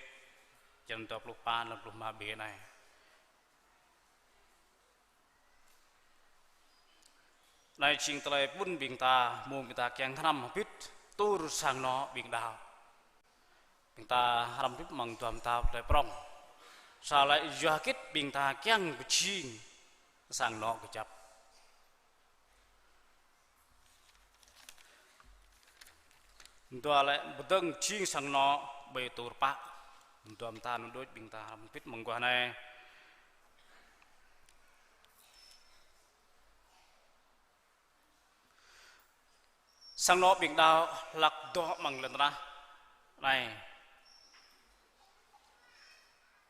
črăn dua pluh pă, lăm pluh rơma B anai. Anai jing tơlơi pơƀun ƀing ta, mơ̆ng ƀing ta kiăng hrăm hơbĭt tur sang anŏ ƀing đaŏ. Ƀing ta hrăm hơbĭt amăng dua mơta tơlơi prŏng. Sa lĕ yua hơget ƀing ta kiăng pơjing sang anŏ kơjăp. Dua lĕ pơdơ̆ng jing sang anŏ ƀơi tur pă. Dua mơta anŭn đôč ƀing ta hrăm hơbĭt mơguah anai. Sang anŏ ƀing đaŏ hlak dŏ amăng lŏn tơnah anai.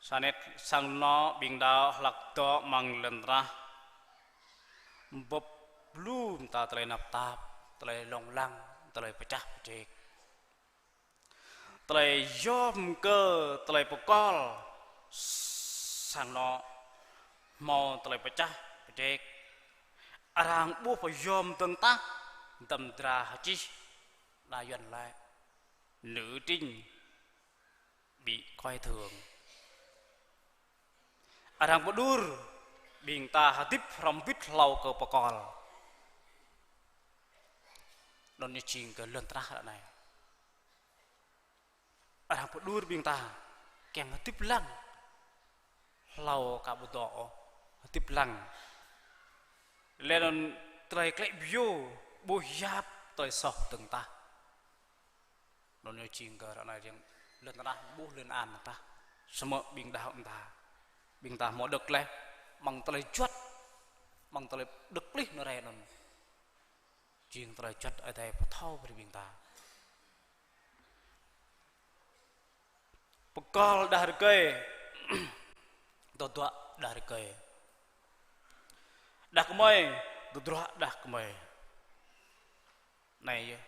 Sa anet sang anŏ ƀing đaŏ hlak dŏ amăng lŏn tơnah. Bưp lu mơta tơlơi tơnap tap, tơlơi lông lăng, tơlơi pơčah pơček. Tơlơi yom kơ tơlơi pơkŏl sang anŏ hmâo tơlơi pơčah pơček. Arăng ƀuh pơyom dơ̆ng tah, dăm dra hơčih, ană Yuan laĭ nữ trinh bị coi thường. Arăng pơđur ƀing ta hơdip hrŏm hơbĭt hlâo kơ pơkŏl. Anŭn ñu jing kơ lŏn tơnah ră anai. Arăng pơđur ƀing ta kiăng hơdip lăng hlâo ka ƀu dŏ ôh, hơdip lăng. Laih anŭn tơlơi klĕ byu ƀu yap tơlơi soh dơ̆ng tah. Anŭn yơh jing kơ ră anai riăng lŏn tơnah ƀuh lŏn an tah. Samơ̆ ƀing đaŏ ta, ƀing ta hmâo đŏk laih, mơ̆ng tơlơi juăt, mơ̆ng tơlơi đŏk plih anŭn rai anŭn. Jing tơlơi juăt Ơi Adai pơthâo brơi ƀing ta. Pơkŏl đah rơkơi, tơduă đah rơkơi. Đah kơmơi, tơdruă đah kơmơi. Anai yơh.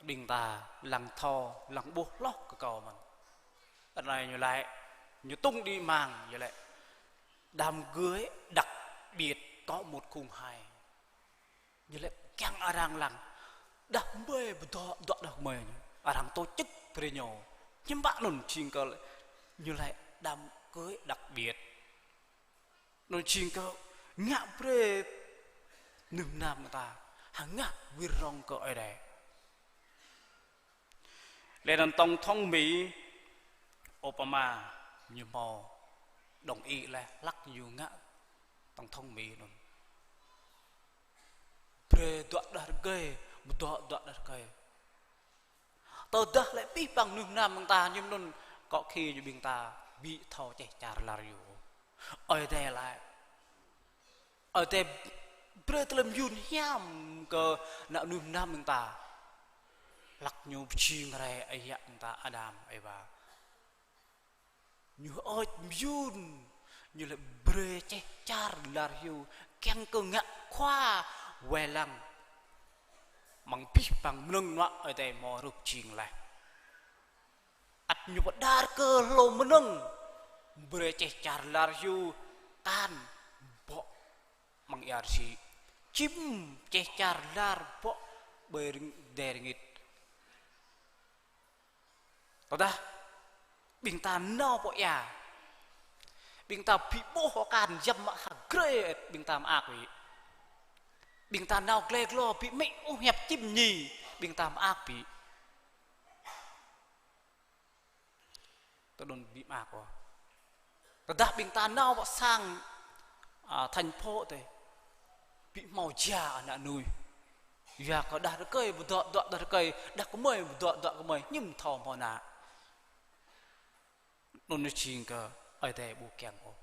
Ƀing ta lăng thâo, lăng ƀuh hloh kơ kâo mơ̆n. Anai ñu laĭ, ñu tŭng đĭ mang, ñu laĭ: Đám cưới đặc biệt có một không hai. Ñu laĭ kiăng arăng lăng. Đah kơmơi pơdŏ, dŏ đah kơmơi ñu. Arăng tổ chức brơi ñu. Hiư̆m pă anŭn jing kơ ñu laĭ đám cưới đặc biệt. Anŭn jing kơ ngă brơi nưm nơm ta hăng ngă wir rong kơ Ơi Adai. Laih anŭn tổng thống Mỹ Obama ñu hmâo đồng ý laih hlăk ñu ngă tổng thống Mỹ anŭn. Brơi dŏ đah rơkơi, pơdŏ dŏ đah rơkơi. Tơdah lĕ abih bang nưm nơm ƀing ta hiư̆m anŭn, có khi ñu ƀing ta ƀu thâo čeh čar lar yŭ. Ơi Adai laĭ, Ơi Adai brơi tơlơi mơyŭn hiam kơ ană nưm nơm ƀing ta. Hlăk ñu pơjing rai ayă ƀing ta Adam, Êwa. Ñu hơơč mơyŭn, ñu laĭ brơi čeh čar lar hyu kiăng kơ ngă khua wai lăng amăng abih bang mơnơ̆ng mơnuă Ơi Adai hmâo rup jing laih. Ăt ñu pơđar kơ hlô mơnơ̆ng brơi čeh čar lar hyu kan bŏ amăng ia rơsĭ. Čim čeh čar lar bŏ ƀơi rơng-, đe rơngit. Tơdah ƀing ta nao pơ ia, ƀing ta ƀu ƀuh ôh kan yăm mă ha grê, ƀing ta mơak ƀĭ. Ƀing ta nao glai glô ƀu mĭn ôh hiăp čim ñi, ƀing ta mơak ƀĭ. Tơdơi anŭn ƀu mơak ôh. Tơdah ƀing ta nao pơ sang, a, thành phố tơi, ƀu hmâo jia ană nuih. Yua kơ đah rơkơi pơdŏ dŏ đah rơkơi, đah kơmơi pơdŏ dŏ kơmơi, hiư̆m thâo hmâo ană. Anŭn jing kơ Ơi Adai ƀu kiăng ôh.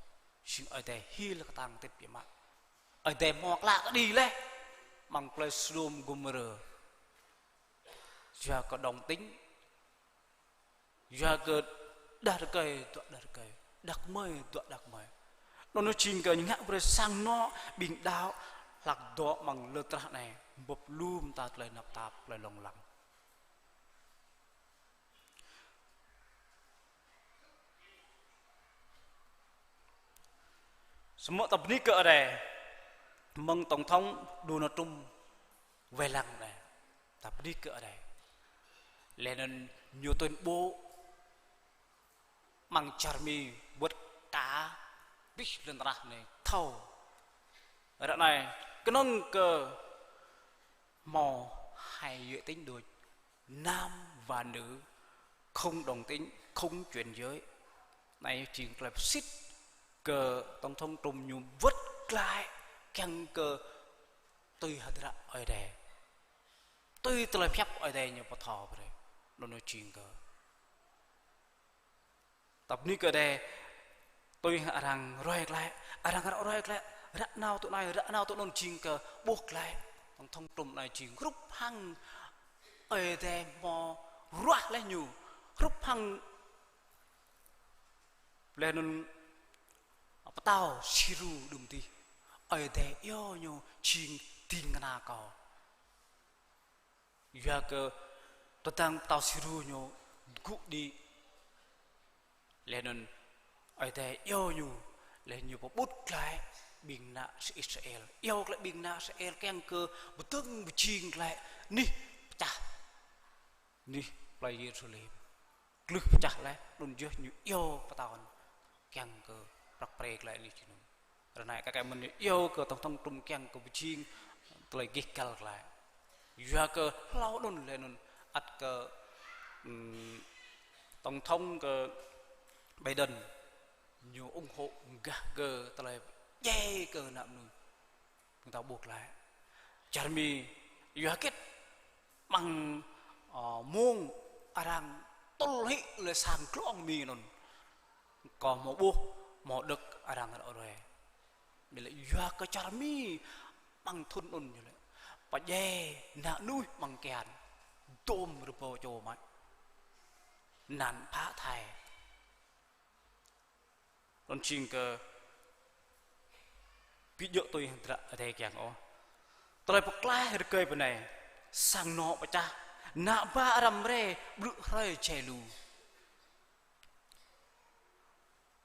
Jing Ơi Adai hil kơtang tĭp biă mă. Ơi Adai hmâo klă kơđi laih amăng plơi Sôđôm Gômôrơ. Yua kơ đồng tính, yua kơ đah rơkơi dŏ đah rơkơi, đah kơmơi dŏ đah kơmơi. Anŭn jing kơ ñu ngă brơi sang anŏ ƀing đaŏ hlăk dŏ amăng lŏn tơnah anai, bưp lŏm ta tơlơi tơnap tap, tơlơi lông lăng. Samơ̆ ta bơni kơ Ơi Adai, mơ̆ng tổng thống Donald Trump wai lăng anai. Ta bơni kơ Ơi Adai. Laih anŭn ñu tuyên bố amăng čar Mi wơ̆t kơ abih lŏn tơnah anai thâo. Ră anai kơnơ̆ng kơ hmâo hai giới tính đôi, nam và nữ, không đồng tính, không chuyển giới. Anai jing tơlơi pơsit kơ tổng thống Trump ñu wơ̆t glaĭ kiăng kơ tui hơdră Ơi Adai. Tui tơlơi pơhiăp Ơi Adai ñu pơthâo brơi. Anŭn jing kơ ta bơni kơ Ơi Adai, tui hăng arăng ruai glaĭ, arăng ră ruai glaĭ, ră nao tui anai, ră nao tui anŭn jing kơ ƀuh glaĭ. Tổng thống Trump anai jing hrup hăng Ơi Adai hmâo ruah laih ñu, hrup hăng laih anŭn pơtao Siru đưm dih. Ơi Adai iâu ñu jing ding kơna kâo. Yua kơ tơdang pơtao Siru ñu gŭ đĭ. Laih anŭn Ơi Adai iâu ñu, laih ñu pơƀut glaĭ ƀing ană Israel. Iâu glaĭ ƀing ană Israel kiăng kơ pơdơ̆ng pơjing glaĭ anih pơčah. Anih plơi Yêrusalem. Glưh pơčah laih, anŭn yơh ñu iâu pơtao anŭn kiăng kơ prăk pre glaĭ anih jơnum. Ră anai kơ kơ mơ̆n ñu iâu kơ tổng thống Trump kiăng kơ pơjing tơlơi gêh găl glaĭ. Yua kơ hlâo anŭn laih anŭn ăt kơ, ừm, tổng thống kơ Biden Ñu ủng hộ gah gơ tơlơi djai kơ ană mơnuih. Ƀing ta ƀuh glaĭ. Čar Mi yua hơget amăng, ơ, mông arăng tŭl hĭ lĕ sang glông Mi anŭn. Kâo hmâo ƀuh, hmâo đŏk arăng ră ruai. Ƀiădah yua kơ čar Mi amăng thŭn anŭn ñu lĕ pơdjai ană mơnuih amăng kian. Dôm rơbâo čô mă. Anăn phă thai. Anŭn jing kơ ƀu djơ̆ tui hăng hơdră Adai kiăng ôh. Tơlơi pơklaih rơkơi bơnai, sang anŏ pơčah, ană bă răm rai, ƀrư̆ hrơi jai lu.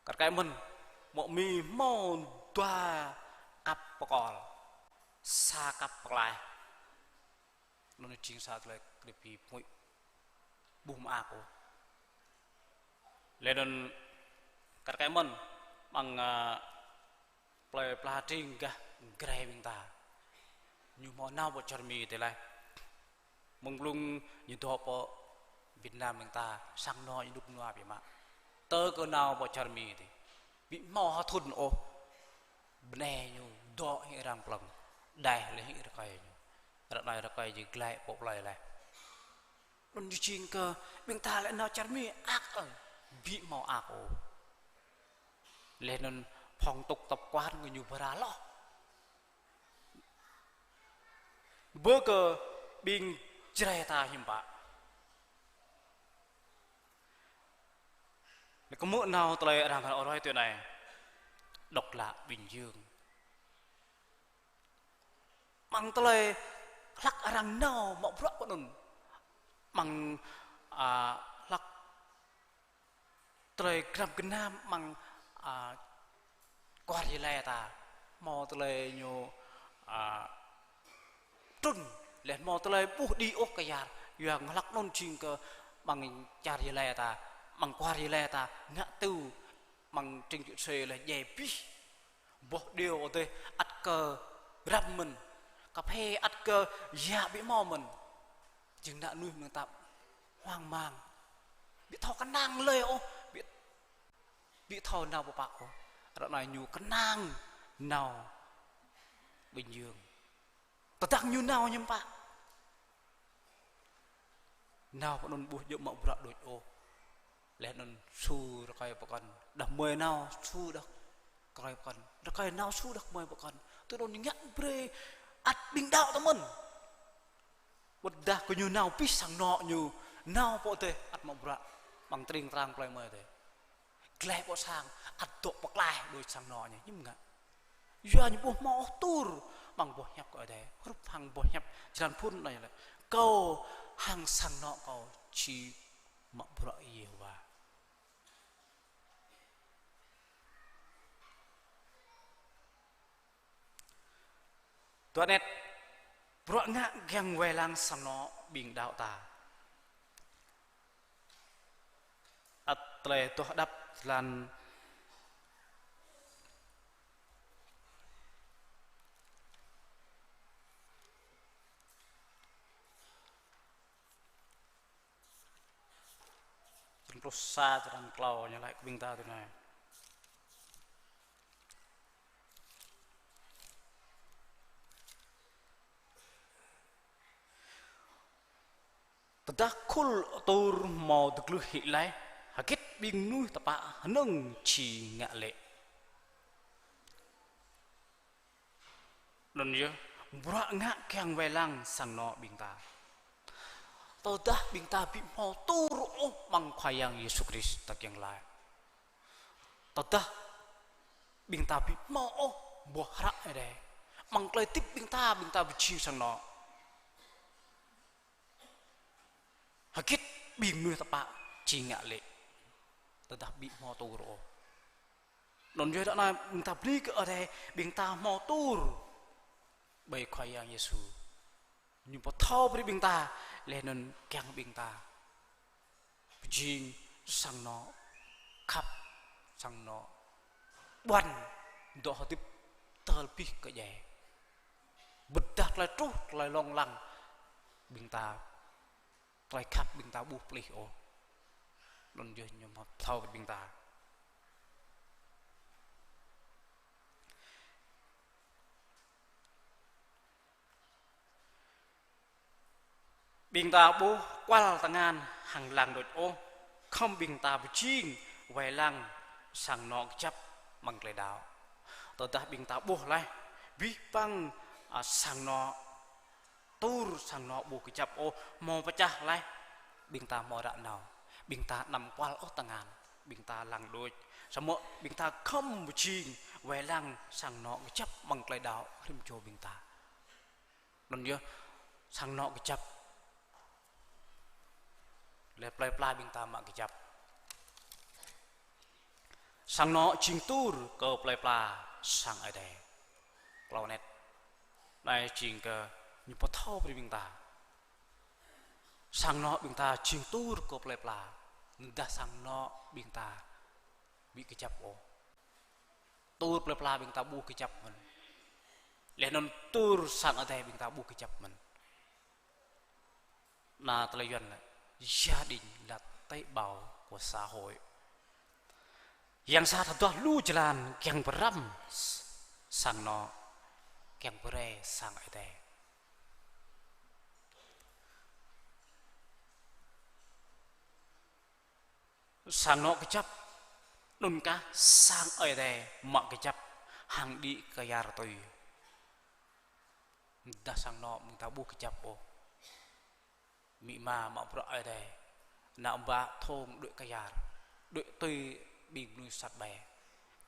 Kar kaĭ mơ̆n, mơ̆ Mi hmâo dua kăp pơkol, sa kăp pơklaih. Anŭn jing sa tơlơi kơdip pơmŭt ƀu mơak ôh. Lĕ anŭn kar kaĭ mơ̆n amăng, ơ, plơi pla tring gah Jrai ƀing ta. Ñu hmâo nao pơ čar Mi tơlơi. Mơ̆ng blung ñu dŏ pơ Việt Nam ƀing ta, sang anŏ ñu đŭk nua biă mă. Tơ kơ nao pơ čar Mi tơ. Ƀu hmâo ha thŭn ôh. Bơnai ñu dŏ hĭ arăng plơ̆ng. Đaih lĕ hĭ rơkơi ñu. Ră anai rơkơi ñu glaĭ pơ plơi lĕ. Anŭn ñu jing kơ ƀing ta lĕ nao čar Mi ak ơ, ƀu hmâo ak ôh. Lĕ anŭn phong tục tập quán kơ ñu bra loh. Bơ kơ ƀing Jrai ta hiư̆m pă. Lĕ kơ mơ̆ nao tơlơi arăng ră ruai tui anai. Độc lạ Bình Dương. Amăng tơlơi hlăk arăng nao mă bruă pơ anŭn. Amăng, a, hlăk tơlơi gram gơnam amăng, a, kuar Gia Lai ta. Hmâo tơlơi ñu, a, trŭn. Lĕ hmâo tơlơi ƀuh đĭ ôh kơ yar. Yua ngă hlăk anŭn jing kơ amăng čar Gia Lai ta. Amăng kuar Gia Lai ta. Ngă tŭ amăng tring čư̆ sê lĕ djai abih. Boh điêu adih ăt kơ răm mơ̆n. Kơphê ăt kơ yă ƀu hmâo mơ̆n. Jing ană mơnuih mơ̆ng tap hoang mang. Ƀu thâo kơnang lơi ôh. Ƀu, ƀu thâo nao pơpă ôh. Ră anai ñu kơnang nao Bình Dương. Tơdang ñu nao hiư̆m pă. Nao pơ anŭn ƀu djơ̆ mă bruă đôč ôh. Lĕ anŭn su rơkơi pơkŏn. Đah kơmơi nao su đah rơkơi pơkŏn. Rơkơi nao su đah kơmơi pơkŏn. Tui anŭn ngă brơi ăt ƀing đaŏ tơ mơ̆n. Ƀôdah kơ ñu nao pĭ sang anŏ ñu. Nao pơ adih ăt mă bruă. Amăng tring trang plơi mơi adih. Glaĭ pơ sang, ăt dŏ pơklaih đôč sang anŏ ñu, hiư̆m ngă. Yua ñu ƀu hmâo ôh tur, amăng boh hiăp kơ Adai, hrup hăng boh hiăp jơlan phŭn anai lĕ. Kâo hăng sang anŏ kâo či mă bruă Yêhôwa. Dua net, bruă ngă kiăng wai lăng sang anŏ ƀing đaŏ ta. Ăt tơlơi Adoh Đăp jơlan Črăn pluh sa, črăn klâo ñu laĭ kơ ƀing ta tui anai. Tơdah khul atur hmâo dơglưh hĭ laih, hơget ƀing mơnuih tơpă hơnơ̆ng či ngă lĕ. Anŭn yơh, bruă ngă kiăng wai lăng sang anŏ ƀing ta. Tơdah ƀing ta ƀu hmâo tur ôh amăng Khua Yang Yêsu Krist ta kiăng laĭ. Tơdah ƀing ta ƀu hmâo ôh boh hră Adai. Amăng tơlơi hơdip ƀing ta, ƀing ta ƀu jing sang anŏ. Hơget ƀing mơnuih tơpă či ngă lĕ. Tơdah ƀu hmâo tur ôh. Anŭn yơh ră anai ƀing ta bơni kơ Adai, ƀing ta hmâo tur ƀơi Khua Yang Yêsu. Ñu pơthâo brơi ƀing ta, laih anŭn kiăng ƀing ta pơjing sang anŏ, khăp sang anŏ, ƀuăn dŏ hơdip tơl abih kơ djai. Ƀôdah tơlơi truh, tơlơi lông lăng, ƀing ta tơlơi khăp ƀing ta ƀu pơplih ôh. Anŭn yơh ñu pơthâo kơ ƀing ta. Ƀing ta ƀu kual tơngan hăng lăng đôč ôh, khŏm ƀing ta pơjing wai lăng sang anŏ kơjăp amăng tơlơi đaŏ. Tơdah ƀing ta ƀuh laih, abih bang, a, sang anŏ, tur sang anŏ ƀu kơjăp ôh, hmâo pơčah laih, ƀing ta hmâo ră nao, ƀing ta anăm kual ôh tơngan, ƀing ta lăng đôč. Samơ̆ ƀing ta khŏm pơjing wai lăng sang anŏ kơjăp amăng tơlơi đaŏ rĭm čô ƀing ta. Anŭn yơh, sang anŏ kơjăp. Laih plơi pla ƀing ta mă kơjăp. Sang anŏ jing tur kơ plơi pla sang Ơi Adai. Klâo anet. Anai jing kơ ñu pơthâo brơi ƀing ta. Sang anŏ ƀing ta jing tur kơ plơi pla. Tơdah sang anŏ ƀing ta ƀu kơjăp ôh, tur plơi pla ƀing ta ƀu kơjăp mơ̆n. Laih anŭn tur sang Ơi Adai ƀing ta ƀu kơjăp mơ̆n. Anŭn tơlơi Yuan laĭ, gia đình là tế bào của xã hội. Yang sat hơduah lu jơlan kiăng pơrăm s-, sang anŏ, kiăng pơrai sang Ơi Adai. Sang anŏ kơjăp, anŭn kah sang Ơi Adai mă kơjăp hăng đĭ kyar tui. Tơdah sang anŏ ƀing ta ƀu kơjăp ôh, amĭ ama mă bruă Ơi Adai, ană bă thŏng đuaĭ kyar, đuaĭ tui ƀing mơnuih sat ƀai.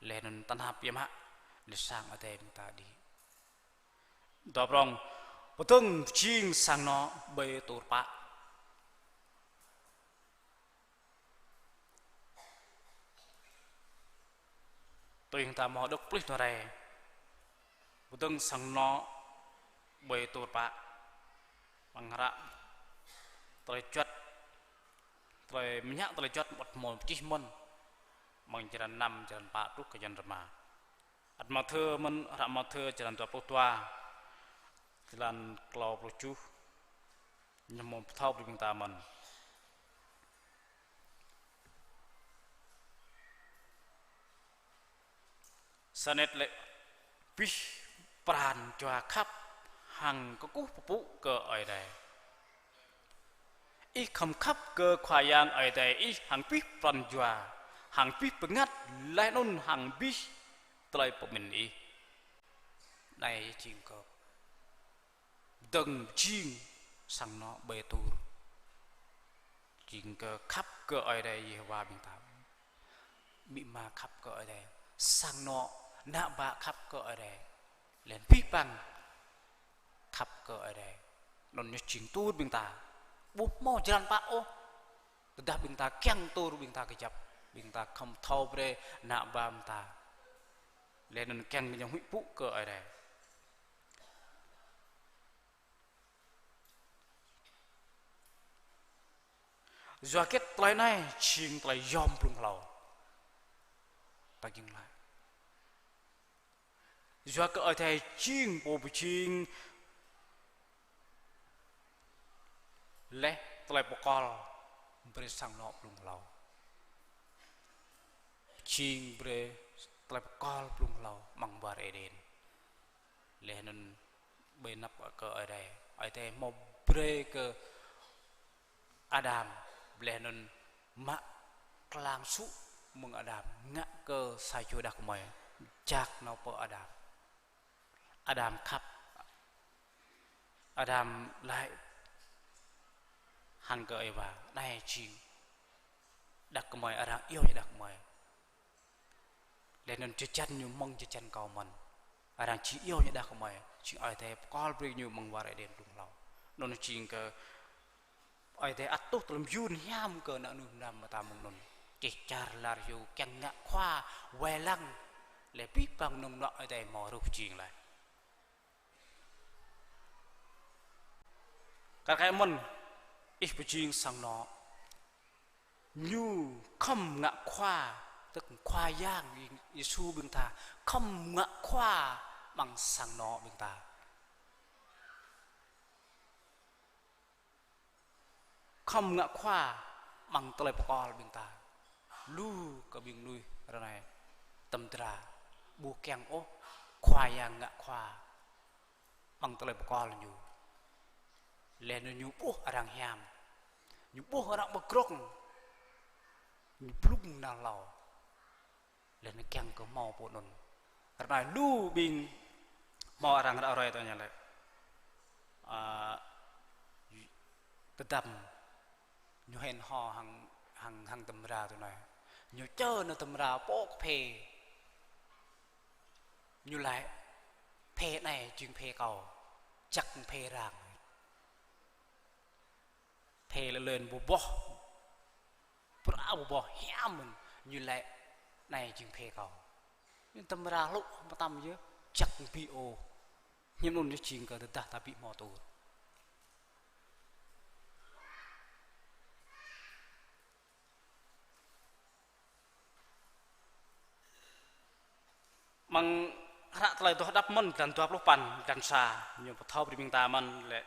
Laih anŭn tơnap biă mă, laih sang Ơi Adai ƀing ta đĭ. Dua prong, pơdơ̆ng pơjing sang anŏ ƀơi tur pă. Tui hăng ta hmâo đŏk plih tơlơi rai, pơdơ̆ng sang anŏ ƀơi tur pă. Amăng hră Tơlơi Juăt, tơlơi mơñă Tơlơi Juăt ăt hmâo čih mơ̆n, amăng črăn năm, črăn pă truh kơ črăn rơma. Ăt Mathiơ mơ̆n, hră Mathiơ črăn dua pluh dua, črăn klâo pluh tơjuh, ñu hmâo pơthâo brơi ƀing ta mơ̆n. Sa anet lĕ: Abih pran jua khăp hăng kơkuh pơpŭ kơ Ơi Adai. Ih khŏm khăp kơ Khua Yang Ơi Adai ih hăng abih pran jua, hăng abih bơngăt, laih anŭn hăng abih tơlơi pơmĭn ih. Anai jing kơ pơdơ̆ng pơjing sang anŏ ƀơi tur. Jing kơ khăp kơ Ơi Adai Yêhôwa ƀing ta. Amĭ ama khăp kơ Ơi Adai. Sang anŏ, ană bă khăp kơ Ơi Adai. Laih anŭn abih bang khăp kơ Ơi Adai. Anŭn ñu jing tur ƀing ta. Ƀu hmâo jơlan pă ôh. Tơdah ƀing ta kiăng tur ƀing ta kơjăp, ƀing ta khŏm thâo brơi ană bă ƀing ta. Laih anŭn kiăng kơ ñu huĭ pŭ kơ Ơi Adai. Yua hơget tơlơi anai jing tơlơi yom blung hlâo? Ta kiăng laĭ. Yua kơ Ơi Adai jing pô pơjing laih tơlơi pơkŏl brơi sang anŏ blung hlâo. Jing brơi tơlơi pơkŏl blung hlâo amăng war Êđen. Laih anŭn ƀơi anăp kơ Ơi Adai, Ơi Adai hmâo brơi kơ Adam, laih anŭn mă klang sŭ mơ̆ng Adam, ngă kơ sa čô đah kơmơi jak nao pơ Adam. Adam khăp. Adam laĭ hăng kơ Êwa: Anai jing đah kơmơi, arăng iâu ñu đah kơmơi. Laih anŭn jơjăn ñu mơ̆ng jơjăn kâo mơ̆n. Arăng či iâu ñu đah kơmơi, jing Ơi Adai pơkŏl brơi ñu amăng war Êđen blung hlâo. Anŭn jing kơ Ơi Adai ăt tuh tơlơi mơyun hiam kơ ană mơnuih mơnam mơta mơ̆ng anŭn. Čih čar lar hyu kiăng ngă khua wai lăng, laih abih bang mơnơ̆ng mơnuă Ơi Adai hmâo rơ̆u pơjing laih. Kar kaĭ mơ̆n, ih pơjing sang anŏ. Ñu khŏm ngă khua, tức Khua Yang Yêsu ƀing ta, khŏm ngă khua amăng sang anŏ ƀing ta. Khŏm ngă khua amăng tơlơi pơkŏl ƀing ta. Lu kơ ƀing mơnuih ră anai tơm dra ƀu kiăng ôh Khua Yang ngă khua amăng tơlơi pơkŏl ñu. Laih anŭn ñu ƀuh arăng hiam, ñu ƀuh arăng ƀơgrŏng, ñu blung nao hlâo. Laih anŭn kiăng kơ hmâo pô anŭn. Ră anai lu ƀing hmâo arăng ră ruai tui anai lĕ. A, tơdăm ñu hên hŏ hăng, hăng, hăng tơmra tui anai. Ñu čơ nao tơmra pŏk phê. Ñu laĭ: "Phê anai jing phê kâo, jak phê arăng." Phê lĕ lŏn ƀu ƀuh, prăk ƀu ƀuh, hiam mơ̆n. Ñu laĭ: "Anai jing phê kâo." Ñu tơmra hlŭk mơtam yơh, jak ƀu ôh. Hiam anŭn yơh jing kơ tơdah ta ƀu hmâo tur. Amăng hră Tơlơi Adoh Đăp mơ̆n, črăn dua pluh păn, črăn sa, ñu pơthâo brơi ƀing ta mơ̆n lĕ.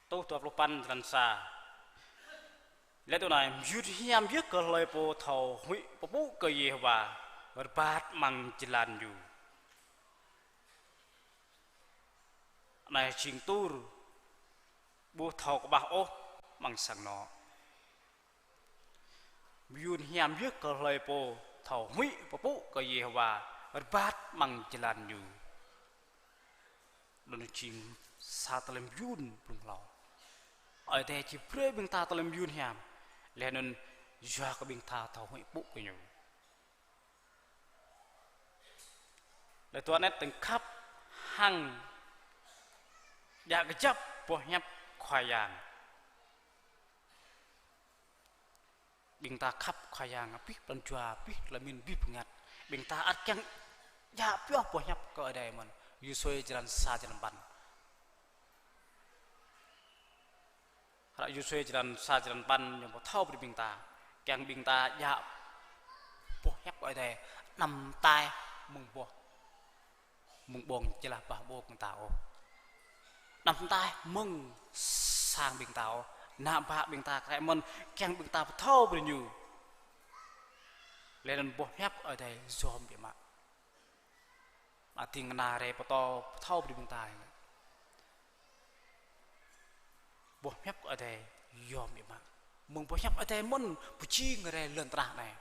Tơl dua pluh păn, črăn sa. Lĕ tui anai: "Mơyun hiam yơh kơ hlơi pô thâo huĭ pơpŭ kơ Yêhôwa, rơbat amăng jơlan ñu." Anai jing tur ƀu thâo kơƀah ôh amăng sang anŏ. "Mơyun hiam yơh kơ hlơi pô thâo huĭ pơpŭ kơ Yêhôwa, rơbat amăng jơlan ñu." Anŭn jing sa tơlơi mơyun blung hlâo. Ơi Adai či brơi ƀing ta tơlơi mơyun hiam. Laih anŭn yua kơ ƀing ta thâo huĭ pơpŭ kơ ñu. Lĕ tui anŭn tơ̆ng khăp hăng djă kơjăp boh hiăp Khua Yang. Ƀing ta khăp Khua Yang abih pran jua, abih tơlơi pơmĭn, abih bơngăt. Ƀing ta ăt kiăng djă pioh boh hiăp kơ Ơi Adai mơ̆n. Yôsuê črăn sa, črăn păn. Hră Yôsuê črăn sa, črăn păn ñu pơthâo brơi ƀing ta. Kiăng ƀing ta djă boh hiăp kơ Ơi Adai. Anăm taih mơ̆ng boh, mơ̆ng ƀơ̆ng jơlah bah ƀô̆ ƀing ta ôh. Anăm taih mơ̆ng sang ƀing ta ôh. Ană bă ƀing ta krĕ mơ̆n, kiăng ƀing ta pơthâo brơi ñu. Laih anŭn boh hiăp kơ Ơi Adai yom biă mă. Mă tĭng anai rai pơtô pơthâo brơi ƀing ta. Boh hiăp kơ Ơi Adai yom biă mă. Mơ̆ng boh hiăp Ơi Adai mơ̆n pơjing rai lŏn tơnah anai.